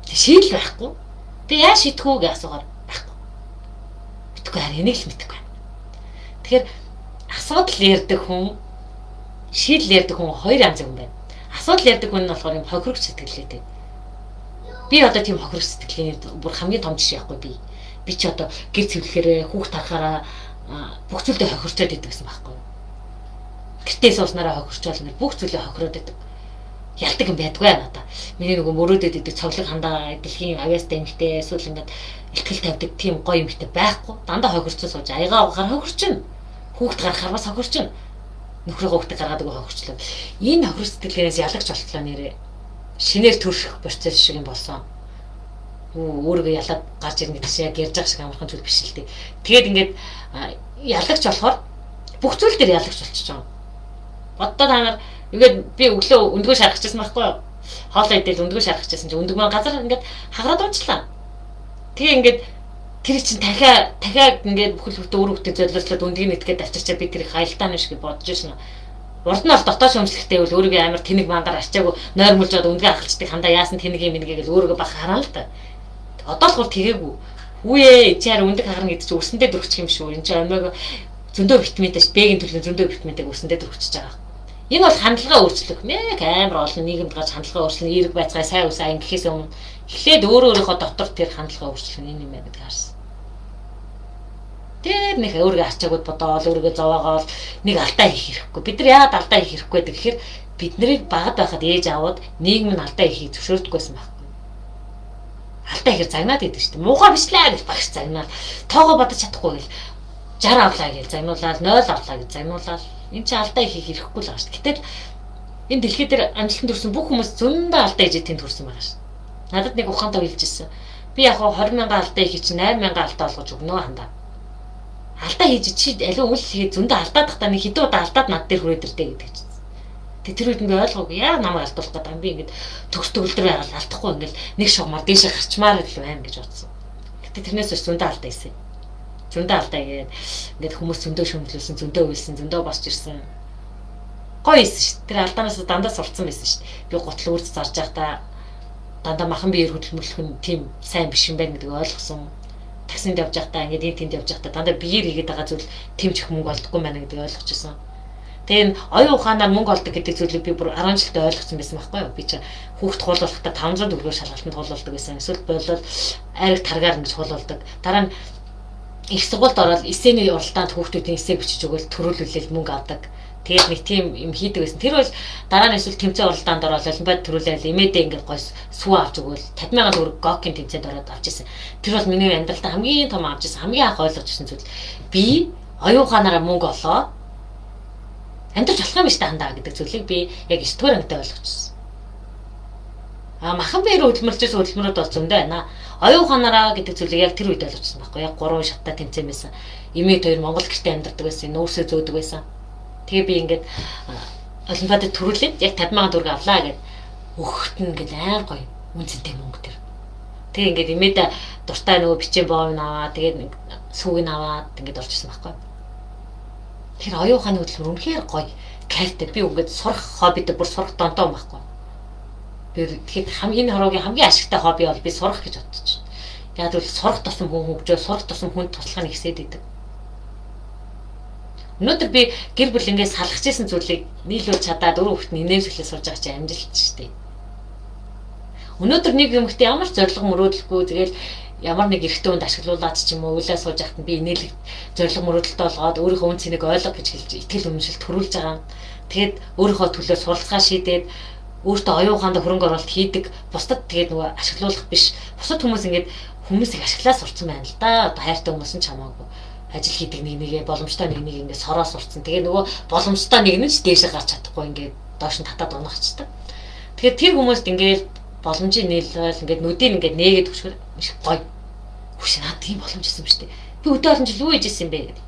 S1: Тэг шийдэл байхгүй. Тэг яаж шийдэх үү гэж асуугаар байхгүй. Мэдхгүй харин энийг л мэдэхгүй. Тэгэхээр асуудал ярьдаг хүн шийдэл ярьдаг хүн хоёр янз юм байна. Асуудал ярьдаг хүн нь болохоор юм хохирогч сэтгэлгээтэй. Би одоо тийм хохирогч сэтгэлгээний бүр хамгийн том жишээ байхгүй би. Би ч одоо гэр цэвэрлэхээрээ хүүхд тарахаараа бүх зүйлдээ хохирчоод идэг гэсэн байхгүй. Гэртээ сууснараа хохирчоол ингээд бүх зүйлээ хохироод идэг. Ялдаг юм байдгүй надаа. Миний нөгөө мөрөөдөд идэг цоглог хандаа дэлхийн авьяастай эмэгтэй эсвэл ингээд ихтгэл тавьдаг тийм гоё эмэгтэй байхгүй. Дандаа хохирцсон сууж аягаа угаар хохирчин. Хүүхд гаргахаар бас хохирчин. Нөхрөө хүүхдээ гаргаад өгөө хохирчлоо. Энэ хохир сэтгэлгээнээс ялагч болтлоо нэрээ. Шинээр төрших процесс шиг юм болсон. Өөрийгөө ялаад гарч ирнэ гэдэг чинь яг ярьж байгаа шиг амархан зүйл биш л дээ. Тэгээд ингээд ялагч болохоор бүх зүйл дээр ялагч болчихж байгаа. Одоо та нар ингээд би өглөө өндгөө шархчихсан байхгүй юу? Хоолоо идэл өндгөө шархчихсан чинь өндөг маань газар ингээд хагараад унчлаа. Тэгээ ингээд тэр чинь дахиад ингээд бүхэл бүтэн өөр хүүхдээ золиослоод өндгийг нэтгээд авчирчаа би тэрийг хаялтаа юм шиг бодож ирсэн. Урд нь бол дотоод шөмжлөхтэй бол өөрийгөө амар тэнэг мангаар арчаагүй нойрмолж аваад өндгөө ахалчдаг хандаа яасан тэнэг юм нэг гэл өөрийгөө баг хараа л та. Одоо л гол тэгээгүй. Хүүе чи харин өндөг хагарна гэдэг чинь өрсөндөө дөрвчих юм шүү. Энд чинь омега зөндөө витаминтай ш. Б-гийн төрлийн зөндөө витаминтай өрсөндөө дөрвчиж байгаа. Энэ бол хандлагаа өөрчлөх. Мэг амар олон нийгэмд гарч хандлагаа өөрчлөн, эерэг байцгаа, сайн үсээ ингэхээс өмнө эхлээд өөрөө өөрийнхөө дотор тэр хандлагаа өөрчлөх нь энэ юм байна гэдгийг харсан. Тэр нэг өөрийгөө арчаагууд бодоол, өөрийгөө зовоогоол нэг алдаа хийх хэрэггүй. Бид нар яагаад алдаа хийх хэрэггүй гэдэг гэхээр бид нарыг багад байхад ээж аваад нийгэм нь алдаа хийхийг зөвшөөрдөггүй байсан байхгүй. Алдаа ихээр загнаад идэв шүү дээ. Муухай бичлээ гэж багш загнаад, тоогоо бодож чадахгүй гэл 60 авлаа гэж загнуулаад, 0 авлаа гэж загнуулаад энэ чинь алдаа хийх хэрэггүй л байгаа шүү дээ. Гэтэл энэ дэлхий дээр амжилтанд хүрсэн бүх хүмүүс зөндөө алдаа хийж тэнд хүрсэн байгаа шүү. Надад нэг ухаантай хэлж ирсэн. Би яг 20 мянган алдаа хийх чинь 8 мянган алдаа олгож өгнө хандаа. Алдаа хийж чи аливаа үйл хийгээд зөндөө алдаад тахтаа нэг хэдэн удаа алдаад над дээр хүрээд ирдэ гэдэг чинь. Тэг тэр үед би ойлгоогүй. Яа намайг алдуулах гэдэг юм би ингээд төгс төгөлдөр байгаад алдахгүй ингээд нэг шугамар дээшээ гарчмаар л байна гэж бодсон. Гэтэ тэрнээс хойш зөндөө алдаа хийсэн. Зөндөө алдаа хийгээд ингээд хүмүүс зөндөө шөмжлүүлсэн, зөндөө уйлсан, зөндөө босч ирсэн. Гоё ийсэн шүү дээ. Тэр алдаанаас дандаа сурцсан байсан шүү дээ. Би гутал үрд зарж байхдаа дандаа махан биеэр хөдөлмөрлөх нь тийм сайн биш юм байна гэдгийг ойлгосон. Таксинд явж байхдаа ингээд энэ тэнд явж байхдаа дандаа биеэр хийгээд байгаа зүйл тэмчих мөнгө олдохгүй байна гэдгийг ойлгож ирсэн. Тэгээ энэ оюун ухаанаар мөнгө олдог гэдэг зүйлийг би бүр 10 жилдээ ойлгосон байсан байхгүй юу? Би чинь хүүхд хуулуулахдаа 500 төгрөгөөр шалгалтанд хуулуулдаг байсан. Эсвэл болол айраг таргаар ингэж хуулуулдаг. Дараа нь их сургуульд ороод эсэний уралдаанд хүүхдүүдийн эсээ бичиж өгөөл төрүүлүүлэл мөнгө авдаг. Тэгээд нэг тийм юм хийдэг байсан. Тэр бол дараа нь эсвэл тэмцээн уралдаанд ороод олимпиад төрүүлээл эмээдээ ингээд гой сүү авч өгөөл 50 сая төгрөг гокийн тэмцээнд ороод авч ирсэн. Тэр бол миний амьдралдаа хамгийн том авч ирсэн, хамгийн анх ойлгож ирсэн зүйл. Би оюун ухаанаараа мөнгө олоод амьдрч болох юм биш та хандаа гэдэг зүйлийг би яг 9 дугаар ангидаа ойлгочихсон. А махан биеэр хөдөлмөрлөж байсан хөдөлмөрүүд бол зөндөө байна. Оюун ухаанаараа гэдэг зүйлийг яг тэр үед ойлгочихсон байхгүй яг 3 шаттай тэмцээн байсан. Эмээд хоёр Монгол гэртээ амьдардаг байсан, нүүрсээ зөөдөг байсан. Тэгээ би ингээд олимпиадад төрүүлээд яг 50 сая төгрөг авлаа гэд өгөхт нь ингээд амар гоё үн цэнтэй мөнгө тэр. Тэгээ ингээд эмээд дуртай нөгөө бичэн боов нь аваад тэгээд сүүг нь аваад ингээд орж ирсэн байхгүй. Тэр оюун ухааны хөдөлмөр үнэхээр гоё кайфтай. Би ингээд сурах хоббитэй бүр сурах донтоо юм байхгүй. Би тэгэхэд хамгийн хороогийн хамгийн ашигтай хобби бол би сурах гэж бодож байна. Яг л сурах тусам хүн хөгжөө, сурах тусам хүнд туслах нь ихсээд идэг. Өнөөдөр би гэр бүл ингээд салгаж исэн зүйлийг нийлүүлж чадаад дөрөв хүүхэд нь инээмсэглээ сууж байгаа чинь амжилт шүү дээ. Өнөөдөр нэг юмхтэй ямар ч зорилго мөрөөдөлгүй тэгэл ямар нэг эрэгтэй хүнд ашиглуулад ч юм уу уйлаа сууж байхад нь би инээлэг зорилго мөрөөдөлтөй болгоод өөрийнхөө үн цэнийг ойлго гэж хэлж итгэл үнэмшил төрүүлж байгаа. Тэгээд өөрийнхөө төлөө суралцгаа шийдээд өөртөө оюун ухаанд хөрөнгө оруулалт хийдэг бусдад тэгээд нөгөө ашиглуулах биш. Бусад хүмүүс ингээд хүмүүсийг ашиглаа сурцсан байна л да. Одоо хайртай хүмүүс нь ч хамаагүй ажил хийдэг нэг нэгэ боломжтой нэг нэг ингээд сороо сурцсан. Тэгээ нөгөө боломжтой нэг нь ч дээшээ гарч чадахгүй ингээд доош нь татаад унахчдаг. Тэгэхээр тэр хүмүүст ингээд боломжийг нийлвэл ингээд нүдийг ингээд нээгээд өгчхөр маш гоё. Хүш наад тийм боломж исэн ба штэ. Би өдөө олон жил юу хийж исэн юм бэ гэдэг.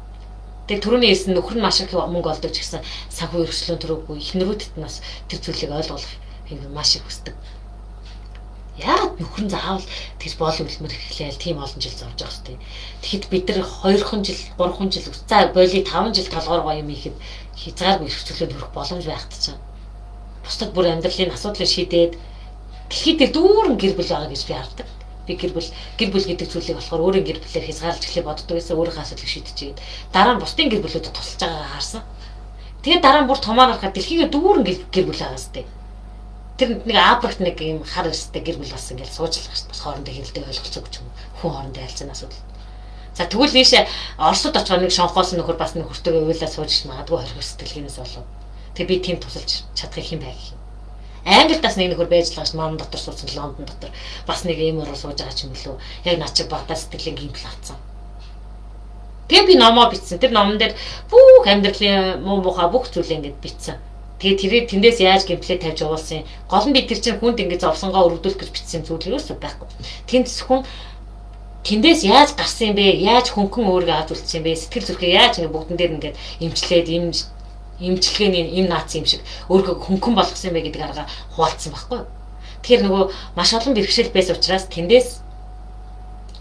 S1: Тэгээ түрүүний хэлсэн нөхөр нь маш их мөнгө олдог ч гэсэн санхүү эрхчлөөнд төрөөгүй эхнэрүүдэд нь бас тэр зүйлийг ойлгуулах юм маш их хүсдэг. Яагаад нөхөр нь заавал тэгж боол хөдөлмөр эхлээл тийм олон жил зовж байгаа хэвтэй. Тэгэхэд бид нар 2хан жил, 3хан жил, за боли 5 жил толгоор гоё юм ихэд хязгааргүй эрх чөлөөнд хүрэх боломж байхад чинь бусдад бүр амьдралын асуудлыг шийдээд дэлхийд дээр дүүрэн гэр бүл байгаа гэж би хардаг. Би гэр бүл гэдэг зүйлийг болохоор өөрийн гэр бүлээр хязгаарлаж эхлэе боддог байсан. Өөрийнхөө асуудлыг шийдчихээд дараа нь бусдын гэр бүлүүдэд тусалж байгаагаа харсан. Тэгээд дараа нь бүр томоор харахад дэлхийгээ дүүрэн гэр бүл байгаа сте. Тэр нэг Африкт нэг юм хар эрстэй гэр бүл бас ингээл суучлах шүү дээ. Бас хоорондоо хэрэлдэг ойлголцоогүй ч юм уу. Хүн хоорондоо харилцааны асуудал. За тэгвэл ийшээ Оросд очихоор нэг шонхоосон нөхөр бас нөхөртөөгөө уйлаа сууж магадгүй хорих сэтгэлгээнээс болов. Тэгээ би тийм тусалж чадах юм байх юм. Англид бас нэг нөхөр байж л байгаа ш. Мам дотор суусан, Лондон дотор бас нэг ийм уруу сууж байгаа ч юм лөө. Яг над чиг багтаа сэтгэлийн гэмтэл авцсан. Тэгээ би номоо бичсэн. Тэр номон дээр бүх амьдралын муу муухай бүх зүйлээ ингээд бичсэн. Тэгээ тэрийг тэндээс яаж гэмтлээ тавьж явуулсан. Гол нь би тэр чинь хүнд ингээд зовсонгоо өргөдүүлэх гэж бичсэн зүйл ерөөсөө байхгүй. Тэнд зөвхөн тэндээс яаж гарсан юм бэ? Яаж хөнгөн өөрийгөө авч үлдсэн юм бэ? Сэтгэл зүрхээ яаж ингээд бүгдэн дээр ингээд эмчлээд эмчилгээний им наац юм шиг өөрийгөө хөнгөн болгосон юм бэ гэдэг арга хуваалцсан байхгүй юу? Тэгэхээр нөгөө маш олон бэрхшээл байсан учраас тэндээс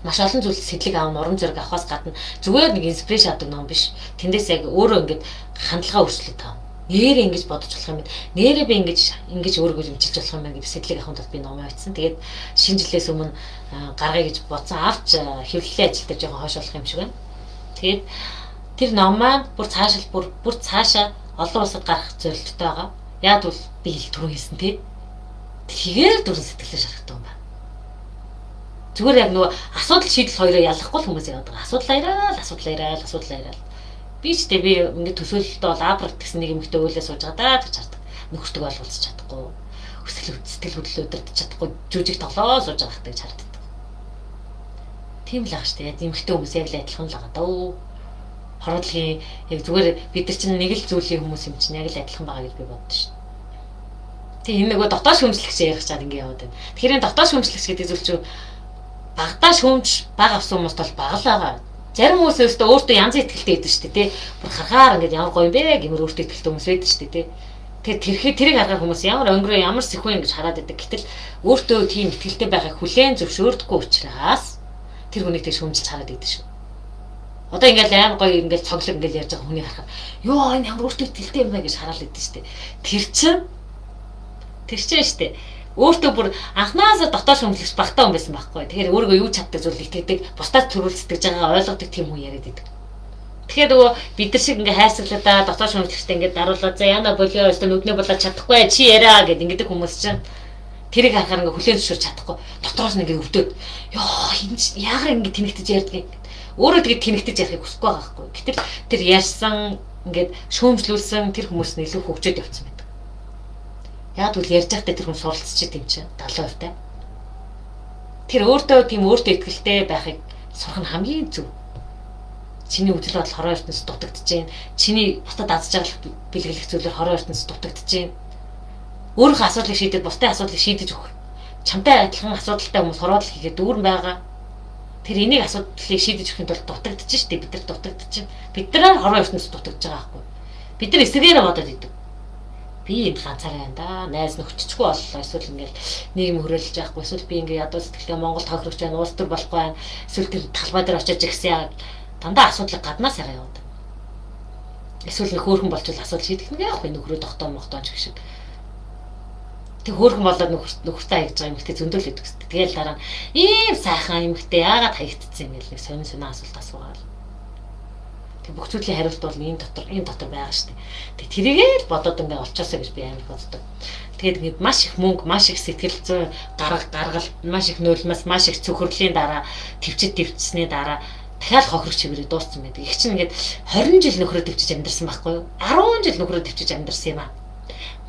S1: маш олон зүйл сэтлэг аав, урам зориг авахаас гадна зүгээр нэг inspiration авдаг ном биш. Тэндээс яг өөрөө ингээд хандлага өөрчлөлт аав. Нээрээ ингэж бодож болох юм байна. Нээрээ би ингэж өөрийгөө эмчилж болох юм байна гэдэг сэтлэг авахын тулд би ном авчихсан. Тэгээд шинэ жилээс өмнө гаргая гэж бодсон. Авч хэвлэлийн ажил дээр жоохон хойш болох юм шиг байна. Тэгээд тэр ном маань бүр цаашаа бүр цаашаа олон улсад гарах зорилготой байгаа. Яг бол би хэл түрүү хэлсэн тий. Тэгэхээр дүрэн сэтгэлээ шархдаг юм байна. Зүгээр яг нөгөө асуудал шийдэл хоёроо ялахгүй л хүмүүс яваад байгаа. Асуудал аяраал, асуудал аяраал, асуудал аяраал. Би ч тэ би ингээд төсөөлөлтөө бол Абрат гэсэн нэг эмэгтэй уйлаа сууж байгаа даа гэж хардаг. Нөхөртөг ойлголцож чадахгүй. Сэтгэл хөдлөл удирдах чадахгүй жүжиг тоглоо сууж байгаа хэрэг гэж хардаг. Тийм л ах штэ. Эмэгтэй хүмүүс яг л адилхан л байгаа даа. Хороодлын яг зүгээр бид нар чинь нэг л зүйлийн хүмүүс юм чинь яг л адилхан байгаа гэж би боддоо шүү. Тэгээ энэ нөгөө дотоод шүүмжлэгч ярих чад ингэ яваад байна. Тэгэхээр энэ дотоод шүүмжлэгч гэдэг зүйл чинь багадаа шүүмж баг авсан хүмүүст бол бага л байгаа. Зарим хүмүүс өөртөө өөртөө янз итгэлтэй байдаг шүү дээ, тий. Бүр харахаар ингээд ямар гоё юм бэ гэмээр өөртөө итгэлтэй хүмүүс байдаг шүү дээ, тий. Тэгэхээр тэрийг харахаар хүмүүс ямар өнгөрөө ямар сэхүүн ингэж хараад байдаг. Гэтэл өөртөө тийм итгэлтэй байхыг хүлээн зөвшөөрдөггүй учраас тэр хүнийг тэг шүүмжилж хараад байдаг шүү. Одоо ингээл амар гоё ингээл цоглог ингээл ярьж байгаа хүний харахад ёо энэ ямар өөртөө итгэлтэй юм бэ гэж хараад байдаг шүү дээ. Тэр чинь шүү дээ. Өөртөө бүр анхнаасаа дотоод шүүмжлэгч багтаа хүн байсан байхгүй. Тэгэхээр өөрийгөө юу чаддаг зүйл итгэдэг, бусдаас төрүүл сэтгэж байгаагаа ойлгодог тийм хүн яриад идэг. Тэгэхээр нөгөө бид нар шиг ингээ хайрцаглаа дотоод шүүмжлэгчтэй ингээ даруулаад за яна болио өстө нүднээ болоод чадахгүй чи яриа гэд ингэдэг хүмүүс чинь тэрийг харахаар ингээ хүлээн зөвшөөрч чадахгүй. Дотроос нь ингээ өвдөд. Ёо энэ яагаар ингээ тэнэгтэж ярьдгийг. Өөрөө тэгээд тэнэгтэж ярихыг хүсэхгүй байгаа байхгүй. Гэтэл тэр ярьсан ингээд шүүмжлүүлсэн тэр хүмүүс нь илүү хөгжөөд явцсан байдаг. Яг үл ярьж байхдаа тэр хүн суралцчих юм чинь 70% та. Тэр өөртөө тийм өөртөө итгэлтэй байхыг сурах нь хамгийн зөв. Чиний үзэл бодол хорон ертөнцид дутагдж байна. Чиний бусдад аз жаргал бэлгэлэх зүйлээр хорон ертөнцид дутагдж байна. Өөрийнхөө асуудлыг шийдээд бусдын асуудлыг шийдэж өгөх. Чамтай адилхан асуудалтай хүмүүс хороодлол хийгээд дүүрэн байгаа. Тэр энийг асуудлыг шийдэж өгөхийн тулд дутагдж штэ бид нар дутагдж байна. Бид нараар хорон ертөнцид дутагдж байгаа байхгүй. Бид нар эсрэгээрээ бодоод идэг. Би энд ганцаараа байна да. Найз нөхөччгүй боллоо. Эсвэл ингээл нийгэм хөрөөлж яахгүй. Эсвэл би ингээ ядуу сэтгэлтэй Монгол тохирогч байна. Улс төр болохгүй байна. Эсвэл тэр талбай дээр очиж игсэн яа. Дандаа асуудлыг гаднаас ягаа яваад. Эсвэл нэг хөөрхөн болчвол асуудал шийдэх нэг яах вэ? Нөхрөө тогтоо могтоо ч гэх шиг. Тэг хөөрхөн болоод нөхөртэй хаягдж байгаа эмэгтэй зөндөл өгдөг хэвээр. Тэгэл дараа нь ийм сайхан эмэгтэй яагаад хаягдчихсан юм бэ нэг сонин сонин асуулт асуугаал. Тэг бүх зүйлийн хариулт бол энэ дотор байгаа шүү дээ. Тэг тэрийгээ л бодоод ингээ олчоосоо гэж би амар боддог. Тэгээд ингээд маш их мөнгө, маш их сэтгэл зүйн гаргалт, маш их нулимс, маш их цөхрөлийн дараа төвчд төвчсний дараа дахиад хохирох чиглэлээр дууссан байдаг. Их чинь ингээд 20 жил нөхрөө төвчж амьдарсан байхгүй юу? 10 жил нөхрөө төвчж амьдарсан юм аа.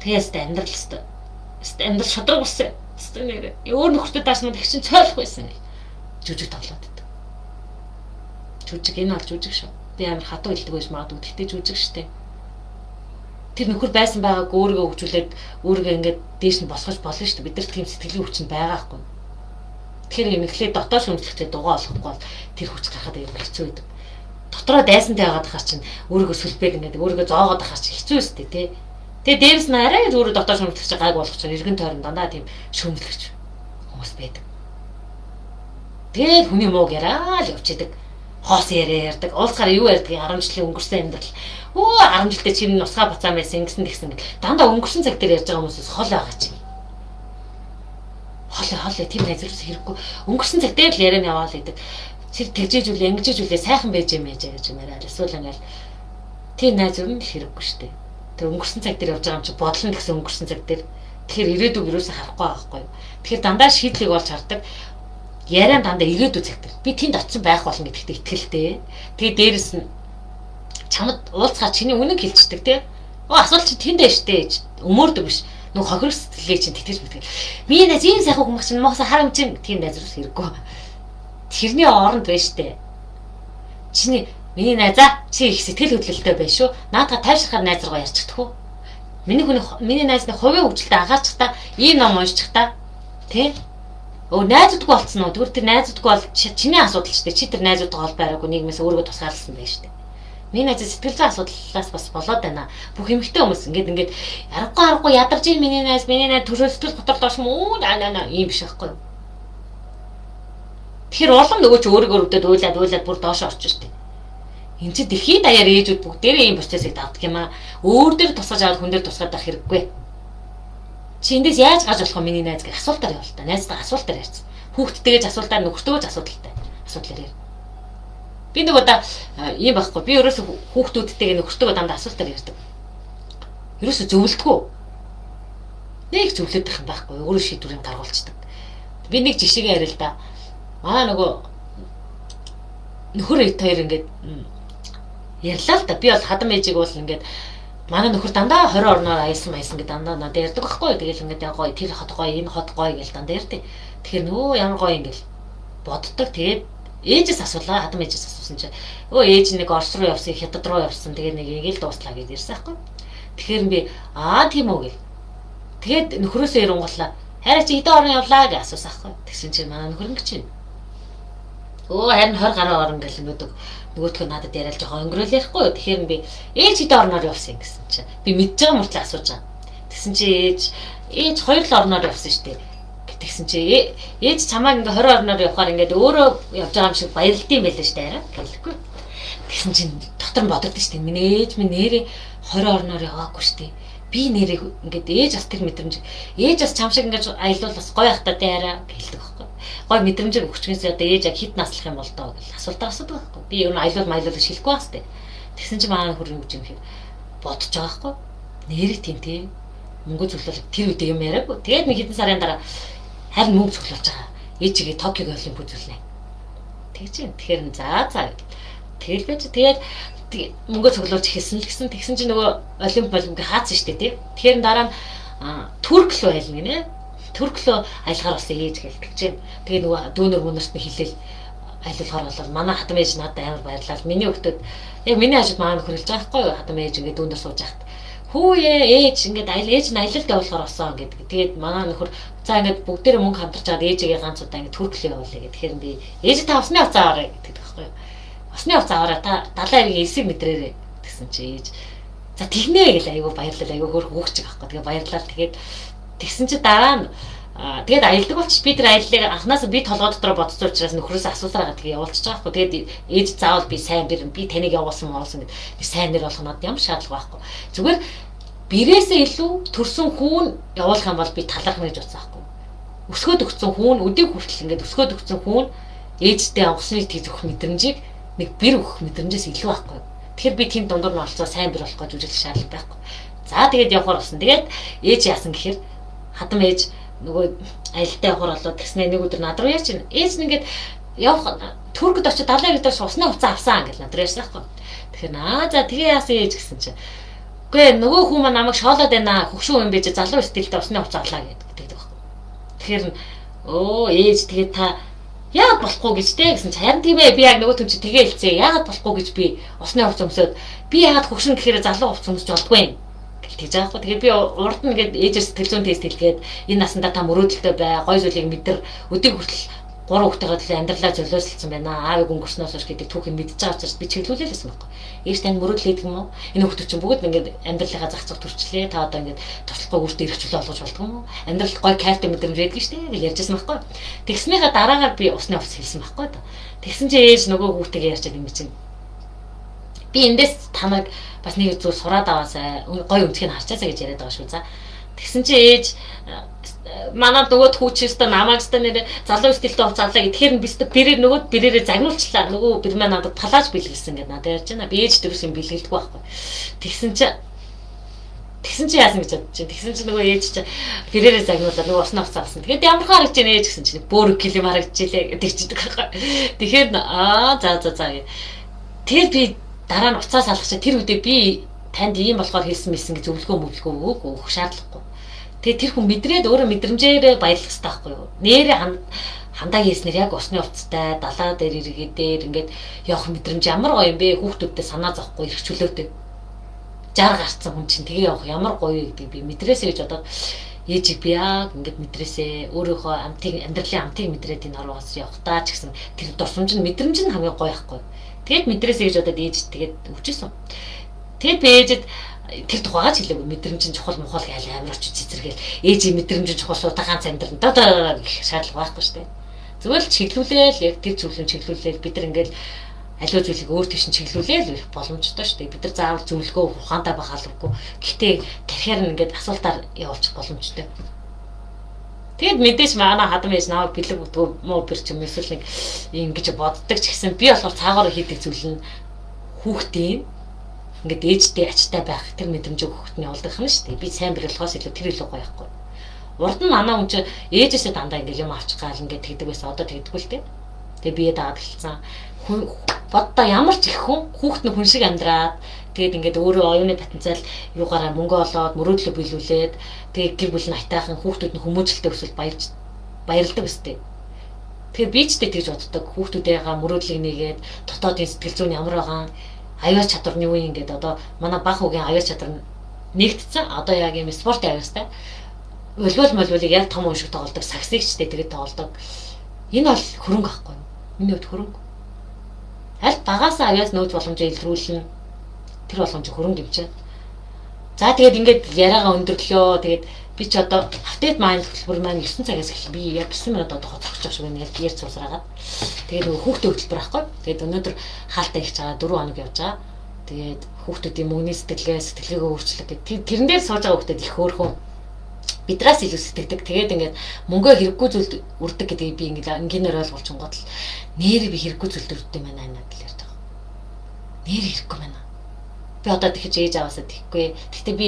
S1: Тэгээс тэ амьдрал өстө. Амьдрал шудраг болсон. Өстө нэр. Өөр нөхөртөө даасан их чинь цойлох байсан. Жүжиг тоглоод байдаг. Жүжиг энэ бол жүжиг шүү. Би амар хатуу хэлдэг байж магадгүй. Гэхдээ жүжиг штэ. Тэр нөхөр байсан байгааг өөрийгөө хөгжүүлээд өөрийгөө ингээд дээш нь босгож болно штэ. Бид нар тийм сэтгэлийн хүч нь байгаа хгүй. Тэгэхээр юм эхлээд дотоод шүүмжлэгчтэй дугаа олохгүй бол тэр хүч гарахад аюул хэцүү байдаг. Дотроо дайсантай байгаад хахаар чинь өөрийгөө сүлбээд ингээд өөрийгөө зоогоод хахаар чинь хэцүү өстэй тий. Тэгээ дээрс нь арай өөрөө дотоод шүүмжлэгч гайг болох чинь эргэн тойрон дандаа тийм шүүмжлэгч хүмүүс байдаг. Тэгээд хүний мууг яриа л явж идэг. Хоос яриа ярьдаг. Уулзахаар юу ярьдгийг 10 жилийн өнгөрсөн амьдрал. Өө 10 жилдээ чи нусгаа бацаан байсан ингэсэн тэгсэн гэл. Дандаа өнгөрсөн цаг дээр ярьж байгаа хүмүүсээс хол байгаа чинь. Хол тийм найзлаас хэрэггүй. Өнгөрсөн цаг дээр л яриа нь яваал гэдэг. Тэр тэгжээж үлээ, ингэжээж үлээ сайхан байж юм яж гэж юм яриа. Эсвэл ингээл тийм найз өрн л хэрэггүй штэ. Тэр өнгөрсөн цаг дээр явж байгаа юм чи бодол нь гэсэн өнгөрсөн цаг дээр. Тэгэхээр ирээдүг юусаа харахгүй байгаа байхгүй юу. Тэгэхээр дандаа шийдлийг олж хардаг. Яриан дандаа ирээдүйн цаг дээр. Би тэнд очисон байх болно гэдэгт итгэлтэй. Тэгээ дээрэс нь чамд уулзахаар чиний үнэн хэлчихдэг тий. Оо асуулт чи тэнд байж штэ гэж өмөрдөг биш. Нөгөө хохирох сэтгэлгээ чинь тэтгэж мэтгэл. Миний найз ийм сайхан хүмүүс чинь мохсо хар юм чинь тийм найз руу хэрэггүй. Тэрний оронд байна штэ. Чиний миний найзаа чи их сэтгэл хөдлөлтөй байх шүү. Наадаа тайвширхаар найз руугаа ярьчихдаг уу? Миний хүний миний найзны хувийн хөгжилтэй анхаарчихтаа ийм ном уншчихтаа тий? Өө найзуудгүй болцсон уу? Тэгвэр тэр найзуудгүй бол чиний асуудал шүү дээ. Чи тэр найзуудтай холбоо бариагүй нийгмээс өөрийгөө тусгаарласан байх шүү дээ. Миний найз сэтгэл зүйн асуудлаас бас болоод байна. Бүх эмэгтэй хүмүүс ингээд ингээд аргагүй аргагүй ядарч ийн миний найз төрөө сэтгэл готрол орсон үү наа наа ийм биш байхгүй. Тэгэхээр улам нөгөө чи өөрийгөө өвдөд уйлаад уйлаад бүр доошоо орчих штеп. Энд чи дэлхийд даяар ээжүүд бүгдээрээ ийм процессыг давдаг юм аа. Өөр дээр тусгаж аваад хүн дээр тусгаад байх хэрэггүй. Чи эндээс яаж гарч болох вэ миний найз гэх асуултаар явал та. Найзтайгаа асуултаар ярьсан. Хүүхдтэйгээ ч асуултаар нөхөртөөгөө ч асуудалтай. Асуудлаар яар. Би нэг удаа ийм байхгүй. Би ерөөсө хүүхдүүдтэйгээ нөхөртөөгөө дандаа асуултаар ярьдаг. Ерөөсө зөвлөдгөө. Нэг зөвлөд байх юм байхгүй. Өөрөө шийдвэрийг гаргуулцдаг. Би нэг жишээгээ яриа л да. Манай нөгөө нөхөр эт хоёр ингээд ярьлаа л да. Би бол хадам ээжийг бол ингээд манай нөхөр дандаа 20 орноор аялсан маясан гэдэг дандаа надад ярьдаг байхгүй. Тэгэл ингээд гоё тэр хот гоё, энэ хот гоё гэж дандаа ярьдаг. Тэгэхээр нөө ямар гоё ингээл боддог. Тэгээд ээжээс асуулаа. Хадам ээжээс асуусан чинь өө ээж нэг Орос руу явсан, Хятад руу явсан. Тэгээд нэг ингээл дууслаа гэж ярьсан байхгүй. Тэгэхээр би аа тийм үү гэл. Тэгээд нөхрөөсөө яринголаа. Хараа чи хэдэн орн явлаа гэж асуусан байхгүй. Тэгсэн чинь манай нөхөр ингэж чинь. Өө харин 20 гаруй орн гэл нөгөөдөг нөгөөтгөө надад яриад жоохон өнгөрөөл ярихгүй юу. Тэгэхээр би ээж хэдэн орноор явсан гэсэн чинь би мэдж байгаа мөртлөө асууж байгаа. Тэгсэн чи ээж ээж хоёр л орноор явсан шүү дээ. Тэгсэн чи ээж чамааг ингээ 20 орноор явахаар ингээд өөрөө явж байгаа юм шиг баярлдсан байлаа шүү дээ арай гэлэхгүй. Тэгсэн чинь дотор нь бодогдсон шүү дээ. Миний ээж минь нэрээ 20 орноор яваагүй шүү дээ. Би нэрээ ингээд ээж бас тэр мэдрэмж ээж бас чам шиг ингээд аялал бас гоё ахта дээ арай гэлдэг байхгүй. Гоё мэдрэмжийг өгчгөөс одоо ээж яг хэд наслах юм бол доо гэл асуултаа асуудаг байхгүй. Би ер нь аялал маялал гэж хэлэхгүй бас дээ. Тэгсэн чинь манай нөхөр юу гэж юм хэрэг бодож байгаа байхгүй. Нэрээ тийм тий. Мөнгө цуглуул тэр үедээ юм яриаггүй. Тэгээд нэг хэдэн сарын дараа харин мөнгө цуглуулж байгаа. Ээжигээ Токиог Олимп үзүүлнэ. Тэгж юм. Тэгэхээр за за. Тэгэл байж тэгээд мөнгө цуглуулж эхэлсэн л гэсэн. Тэгсэн чинь нөгөө Олимп олимпийг хаацсан шүү дээ тий. Тэгэхээр дараа нь Турк руу айлна гинэ. Турк руу аялахаар болсон ээж гээл тэгж юм. Тэгээ нөгөө дүүнер мөнөрт нь хэлээл айлуулахаар болол манай хатам ээж надад амар баярлал. Миний хүүхдүүд яг миний хажууд манай нөхөр хэлж байгаа байхгүй юу? Хатам ээж ингээд дүүнер сууж байхад хүүе ээж ингээд аял ээж нь аялалд явуулахаар болсон гэдэг. Тэгээд манай нөхөр за ингээд бүгдээрээ мөнгө хамтарч аваад ээжигээ ганц удаа ингээд Турк руу явуулъя гэх. Тэгэхээр би ээж та усны хувцас аваарай гэдэг байхгүй юу? Усны хувцас аваарай та далайн эргийн элсийг мэдрээрэй гэсэн чи ээж за тэгнэ гэл айгу баярлал айгу хөөх хүүхч байхгүй. Тэгээ баярлал тэгээд тэгсэн чи дараа нь тэгээд аялдаг болчих би тэр аяллыг анханасаа би толгой дотор бодсон учраас нөхрөөс асуусаар байгаа тэгээ явуулчих байгаа байхгүй. Тэгээд ээж заавал би сайн би таныг явуулсан моолсон гэд би сайн нэр болох надад ямар шаардлага байхгүй. Зүгээр бирээсээ илүү төрсөн хүүн явуулах юм бол би талархна гэж бодсон байхгүй. Өсгөөд өгсөн хүүн өдийг хүртэл ингээд өсгөөд өгсөн хүүн ээжтэй онгоцны тийз өгөх мэдрэмжийг нэг бэр өгөх мэдрэмжээс илүү байхгүй. Тэгэхээр би тийм дундуур нь олцоо сайн бэр болох гэж үжилэх шаардлага байхгүй. За тэгээд явахаар болсон. Тэгээд ээж яасан гэхээр хадам ээж нөгөө аялалтай явахаар болоод тэгснэ нэг өдөр над руу ярьж байна. Ээж нь ингээд явах Туркд очиж далайн эрэг дээр усны хувцас авсан гэж над руу ярьсан байхгүй. Тэгэхээр аа за тэгээ яасан ээж гэсэн чинь үгүй нөгөө хүн маань намайг шоолоод байна. Хөгшин юм бэ чи залуу стилтэй усны хувцас авлаа гэдэг байхгүй. Тэгэхээр өө ээж тэгээд та яагаад болохгүй гэж те гэсэн чи харин тийм ээ би яг нөгөө түн чи тэгээ хэлцээ. Яагаад болохгүй гэж би усны хувцас өмсөөд би яагаад хөгшин гэхээр залуу хувцас өмсөж болдгүй юм тэгж байгаа хгүй. Тэгээд би урд нь ингээд ээжээр сэтгэл зүйн тест хэлгээд энэ насандаа та мөрөөдөлтэй бай, гой зүйлийг мэдэр, өдийг хүртэл гурван хүүхдтэйгээ төлөө амьдралаа золиослсон байна. Аавыг өнгөрснөөс хойш гэдэг түүхийг мэдж байгаа учраас би чиглүүлээ л байсан байхгүй. Ээж танд мөрөөдөл хийдэг юм уу? Энэ хүүхдүүд чинь бүгд ингээд амьдралынхаа зах зах төрчлээ. Та одоо ингээд туршлахгүй өөртөө эрх чөлөө олгож болдгоо юм уу? Амьдралд гой кайфтай мэдрэмж байдаг шүү дээ гэж ярьжсэн байхгүй. Тэгснийхаа дараагаар би усны хувцас хэлсэн байхгүй. Тэгсэн чинь ээж нөгөө хүүхдтэйгээ ярьчаад юм чинь би эндээс та нарыг бас нэг зүйл сураад аваасай гой өмчгийг харчаасаа гэж яриад байгаа шүү. За тэгсэн чинь ээж манай нөгөө хүүч өстө намайг өстө нэр залуу стилтэй хувцаалаа гэхээр нь би өстө бэрээр нөгөө бэрээрээ загнуулчлаа. Нөгөө бэр маань надад палаж бэлгэлсэн гэдэг надад ярьж байна. Би ээж дөрвс юм бэлгэлдэггүй байхгүй. Тэгсэн чинь яасан гэж бодож чинь. Тэгсэн чинь нөгөө ээж чинь бэрээрээ загнуулаад нөгөө усны хувцас авсан. Тэгээд ямар харагдаж байна ээж гэсэн чинь бөөрөг килем харагдчихлээ гэдэг чинь байхгүй. Тэгэхээр аа за за за. Тэгээд би дараа нь уцаа салгах чинь тэр үедээ би танд ийм болохоор хэлсэн мэсэн гэж зөвлөгөө мөвлөгөө өгөх шаардлагагүй. Тэгээ тэр хүн мэдрээд өөрөө мэдрэмжээрээ баярлах хэрэгтэй байхгүй юу? Нэрээ хандаа хийснээр яг усны хувцастай далаа дээр эргээ дээр ингээд явах мэдрэмж ямар гоё юм бэ? Хүүхдүүдтэй санаа зовхгүй эрх чөлөөтэй. 60 гарцсан хүн чинь тэгээ явах ямар гоё гэдгийг би мэдрээсэй гэж бодоод ээжийг би яг ингээд мэдрээсээ өөрийнхөө амтыг амьдралын амтыг мэдрээд энэ хорвоос явах таа ч гэсэн тэр дурсамж нь мэдрэмж нь хамгийн гоё байхгүй. Тэгээд мэдрээсэй гэж бодоод ээж тэгээд өгчээсэн. Тэгээд би ээжэд тэр тухайгаа ч хэлээгүй мэдрэмж нь чухал мухал гээл амар очиж цэцэргээл ээжийн мэдрэмж нь чухал суудаа ганц амьдран даа гэх шаардлага байхгүй шүү дээ. Зүгээр л чиглүүлээл яг тэр зүйлэн чиглүүлээл бид нар ингээл аливаа зүйлийг өөр тийш нь чиглүүлээл их боломжтой шүү дээ. Бид нар заавал зөвлөгөө ухаантай байх албагүй. Гэхдээ тархиар нь ингээд асуултаар явуулчих боломжтой. Тэгэд мэдээж манай хадам ээж намайг бэлэг бүтгөө муу бэр ч юм эсвэл нэг ингэж боддог ч гэсэн би болохоор цаагаар хийдэг зүйл нь хүүхдийн ингээд ээжтэй ачтай байх тэр мэдрэмжийг хүүхд нь явуулдаг юм шүү дээ. Би сайн бэлгэлгоос илүү тэр илүү гоё байхгүй. Урд нь манай хүн чинь ээжээсээ дандаа ингээд юм авчих гал ингээд тэгдэг байсан. Одоо тэгдэггүй л дээ. Тэгээ бие дагаад эхэлсэн. Боддоо ямар ч их хүн хүүхэд нь хүн шиг амьдраад тэгээд ингээд өөрөө оюуны потенциал юугаараа мөнгө олоод мөрөөдлөө биелүүлээд тэгээд гэр бүл нь айтайхан хүүхдүүд нь хүмүүжлэлтэй өсвөл баярлдаг өстэй. Тэгэхээр би ч тэгж боддог. Хүүхдүүдээгаа мөрөөдлийг нэгээд дотоодын сэтгэл зүйн ямар байгаа аюул чадвар нь юу юм ингээд одоо манай баг хүүгийн аюул чадвар нь нэгтсэн. Одоо яг юм спортын аюултай. Волейбол молболыг яг том хүн шиг тоглодог, саксыг ч тэгээд тоглодог. Энэ бол хөрөнгө байхгүй юу? Миний хувьд хөрөнгө. Аль багаасаа авиас нөөц боломжоо илрүүлнэ. Тэр боломж хөрөнгө юм чинь. За тэгээд ингээд яриагаа өндөрлөө. Тэгээд би ч одоо update mind хөтөлбөр маань 9 цагаас эхэлсэн. Би яг 9 минут одоо хоцрох шиг байна. Яг ярьж суусраагаад. Тэгээд нөгөө хүүхдийн хөтөлбөр байхгүй. Тэгээд өнөөдөр хаалтаа хийж байгаа 4 хоног явж байгаа. Тэгээд хүүхдүүдийн мөнгөний сэтгэлгээ, сэтгэлгээгөө өөрчлөх гэдэг. Тэрэн дээр сууж байгаа хүүхдүүд их хөөрхөн бидраас илүү сэтгэдэг. Тэгээд ингээд мөнгөө хэрэггүй зүйлд үрдэг гэдгийг би ингээд энгийнээр ойлгуулчихгод л нэрээ би хэрэггүй зүйлд үрдэг юм байна надад л ярьж байгаа. Нэр хэрэггүй байна. Би одоо тэгэж ээж аваасаа тэгхгүй. Гэхдээ би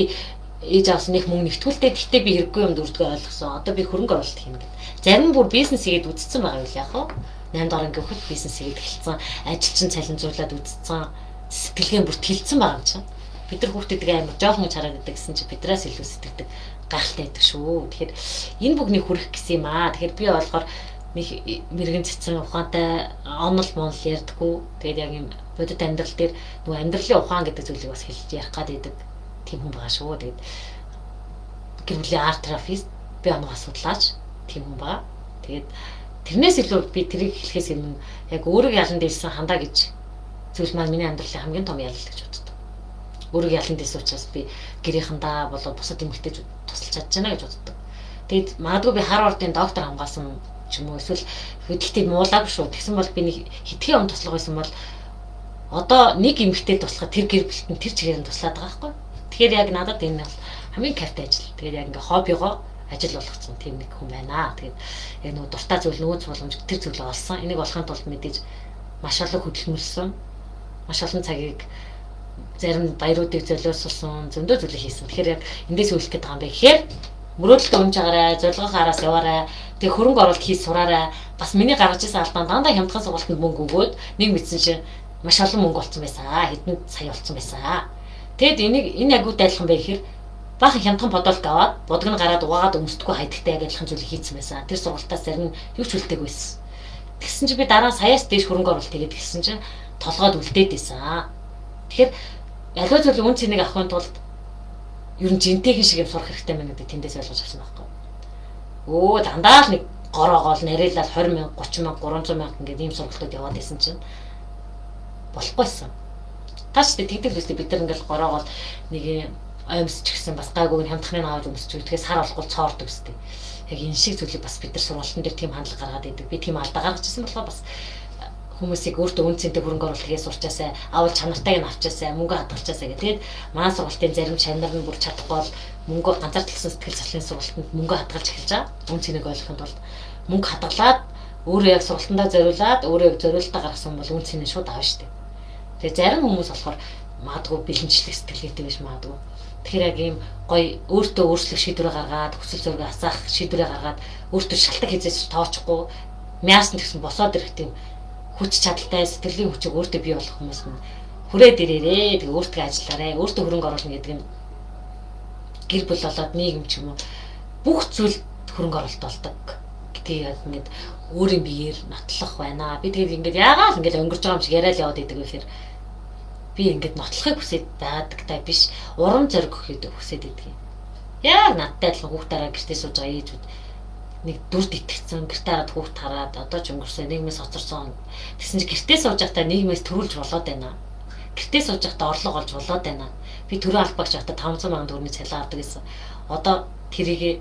S1: ээж аваас нэг мөнгө нэгтгүүлтэй. Гэхдээ би хэрэггүй юмд үрдгөө ойлгосон. Одоо би хөрөнгө оруулалт хийнэ гэд. Зарим бүр бизнес хийгээд үзсэн байгаа юу яах вэ? 8 дугаар анги өгөхөд бизнес хийгээд эхэлсэн. Ажилчин цалинжуулаад үзсэн. Сэтгэлгээ бүр тэлцсэн байгаа юм чинь. Бид нар хүүхдүүдийг амар жоохон гэж хараад байдаг гэсэн чинь бидраас илүү сэтгэдэг гайхалтай байдаг шүү. Тэгэхээр энэ бүгнийг хүрэх гэсэн юм аа. Тэгэхээр би болохоор нэг мэрэгэн цэцэн ухаантай онол монол ярьдаггүй. Тэгээд яг юм бодит амьдрал дээр нөгөө амьдралын ухаан гэдэг зүйлийг бас хэлж ярих гад байдаг тийм хүн байгаа шүү. Тэгээд гэр бүлийн арт терапист би оноо судлаач тийм хүн байгаа. Тэгээд тэрнээс илүү би тэрийг хэлэхээс өмнө яг өөрийгөө ялан дийлсэн хандаа гэж зүйл маань миний амьдралын хамгийн том ялал гэж боддог. Өөрийгөө ялан дийлсэн учраас би гэрийнхэндээ болоод бусад эмэгтэйчүүд тусалж чадж байна гэж боддог. Тэгэд магадгүй би Харвардын доктор хамгаалсан ч юм уу эсвэл хөдөлтийг муулаагүй шүү. Тэгсэн бол би нэг хитгэн он туслах байсан бол одоо нэг эмэгтэй туслахад тэр гэр бүлд нь тэр чигээр нь туслаад байгаа байхгүй. Тэгэхээр яг надад энэ бол хамгийн кайфтай ажил. Тэгээд яг ингээ хоббигоо ажил болгоцсон тийм нэг хүн байна. Тэгээд яг нөгөө дуртай зүйл нөөц боломж тэр зүйлээ олсон. Энийг олохын тулд мэдээж маш олон хөдөлмөрлсөн. Маш олон цагийг зарим баяруудыг золиослсон, зөндөө зүйлийг хийсэн. Тэгэхээр яг эндээс үлдэх гээд байгаа юм бэ гэхээр мөрөөдөлтөд үнж агаарай, зорилгоо араас яваарай. Тэгээ хөрөнгө оруулалт хийж сураарай. Бас миний гаргаж ирсэн албан дандаа хямдхан сургалтанд мөнгө өгөөд нэг мэдсэн чинь маш олон мөнгө олцсон байсан. Хэдэн сая олцсон байсан. Тэгэд энийг энэ яг үгүй адилхан бэ гэхээр баахан хямдхан бодолт аваад бодог нь гараад угаагаад өмсдөггүй хайдагтай яг адилхан зүйлийг хийцэн байсан. Тэр сургалтаас зарим нь юу ч үлдээгүй байсан. Тэгсэн чинь би дараа саяас дээш хөрөнгө оруулалт хийгээд эхэлсэн чинь толгойд үлдээд байсан. Тэгэхээр аливаа зүйлийн үн цэнийг авахын тулд ер нь жинтэйхэн шиг юм сурах хэрэгтэй байна гэдэг тэндээс ойлгож авсан байхгүй. Өө дандаа л нэг гороогоол нарийнлал 20 мянга, 30 мянга, 300 мянга ингээд ийм сургалтууд яваад исэн чинь болохгүйсэн. Тааш тэгдэг л үстэй бид нар ингээд гороогоол нэг оймсч гисэн бас гайгүй хямдхныг аваад өмсч тэгэхээр сар болохгүй цоордог үстэй. Яг энэ шиг зүйлийг бас бид нар сургалтын дээр тийм хандлага гаргаад идэг. Би тийм алдаа гаргаж ирсэн болохоор бас хүмүүсийг өөртөө үн цэнтэй хөрөнгө оруулалт хийгээ сурчаасай, авал чанартайг нь авчаасай, мөнгө хадгалчаасай гэх. Тэгээд манай сургалтын зарим чанар нь бүр чадахгүй бол мөнгө ганцаар төлсөн сэтгэл судлалын сургалтанд мөнгө хадгалж эхэлж байгаа. Үн цэнийг ойлгохын тулд мөнгө хадгалаад өөрөө яг сургалтандаа зориулаад өөрөө яг зориултаа гаргасан бол үн цэнийг шууд авна шүү дээ. Тэгээд зарим хүмүүс болохоор магадгүй бэлэнчлэх сэтгэлгээтэй биш магадгүй. Тэгэхээр яг ийм гоё өөртөө өөрчлөх шийдвэрээ гаргаад хүсэл зориг асаах шийдвэрээ гаргаад өөртөө шалтгаан хийзээс тооцохгүй мяасан тэгсэн босоод ирэх тийм хүч чадалтай сэтгэлийн хүчийг өөртөө бий болгох хүмүүс нь хүрээд ирээрээ. Тэгээ өөртөө ажиллаарай. Өөртөө хөрөнгө оруулна гэдэг нь гэр бүл болоод нийгэм ч юм уу Бүх зүйл хөрөнгө оруулалт болдог гэдгийг яг ингээд өөрийн биеэр нотлох байна. Би тэгээд ингээд яагаад л ингээд өнгөрч байгаа юм шиг яриад яваад идэг вэ гэхээр би ингээд нотлохыг хүсээд байдагтай биш, урам зориг өгөхийг хүсээд идэг юм. Яг надтай адилхан хүүхд тараа гэртээ сууж байгаа ээжүүд нэг дүрд итгэцэн гэртээ хараад хүүхд хараад одоо ч өнгөрсөн нийгмээс хоцорсон. Тэгсэн чинь гэртээ сууж байхдаа нийгмээс төрүүлж болоод байна. Гэртээ сууж байхдаа орлого олж болоод байна. Би төрөө албагч байхдаа 500 сая төгрөгийн цалин авдаг гэсэн. Одоо тэрийг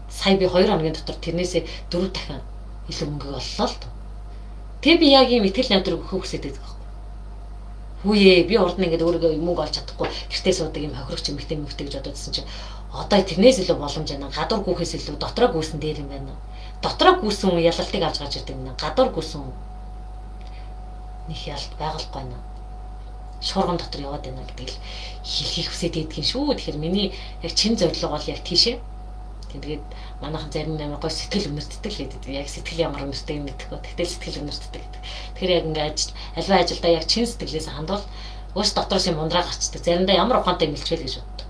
S1: сая би 2 хоногийн дотор тэрнээсээ 4 дахин илүү мөнгө оллоо л доо. Тэгээ би яг ийм итгэл найдвар өгөхөө хүсээд байдаг байхгүй. Хүүе би урд нь ингээд өөрийгөө мөнгө олж чадахгүй гэртээ суудаг юм хохирогч эмэгтэй мэгтэй гэж бододсон чинь одоо тэрнээс илүү боломж байна. Гадуур гүйхээс илүү дотроо гүйсэн дээр юм байна. Дотроо гүйсэн хүн ялалтыг авч гарч ирдэг юм байна. Гадуур гүйсэн хүн нэг ялалт байгалгүй байна. Шуурган дотор яваад байна гэдэг л хэлхийг хүсээд идэх юм шүү. Тэгэхээр миний яг чин зорилго бол яг тийшээ. Тэгээд манайхан зарим амар гой сэтгэл үнэртдэг л гэдэг. Яг сэтгэл ямар үнэртдэг юм мэдэхгүй. Тэгтэл сэтгэл үнэртдэг гэдэг. Тэгэхээр яг ингээ ажил альва ажилдаа яг чин сэтгэлээс хандвал өөс дотроос юм ундраа гарчдаг. Заримдаа ямар ухаантай мэлчвэл гэж боддог.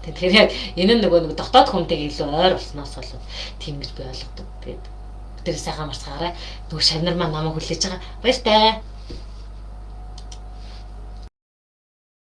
S1: Тэгэхээр яг энэ нь нөгөө нэг дотоод хүнтэйг илүү ойр болсноос болоод тийм гэж би ойлгодог. Тэгээд тэр сайхан марцгаарай. Нөгөө шавнар маань намайг хүлээж байгаа. Баяртай.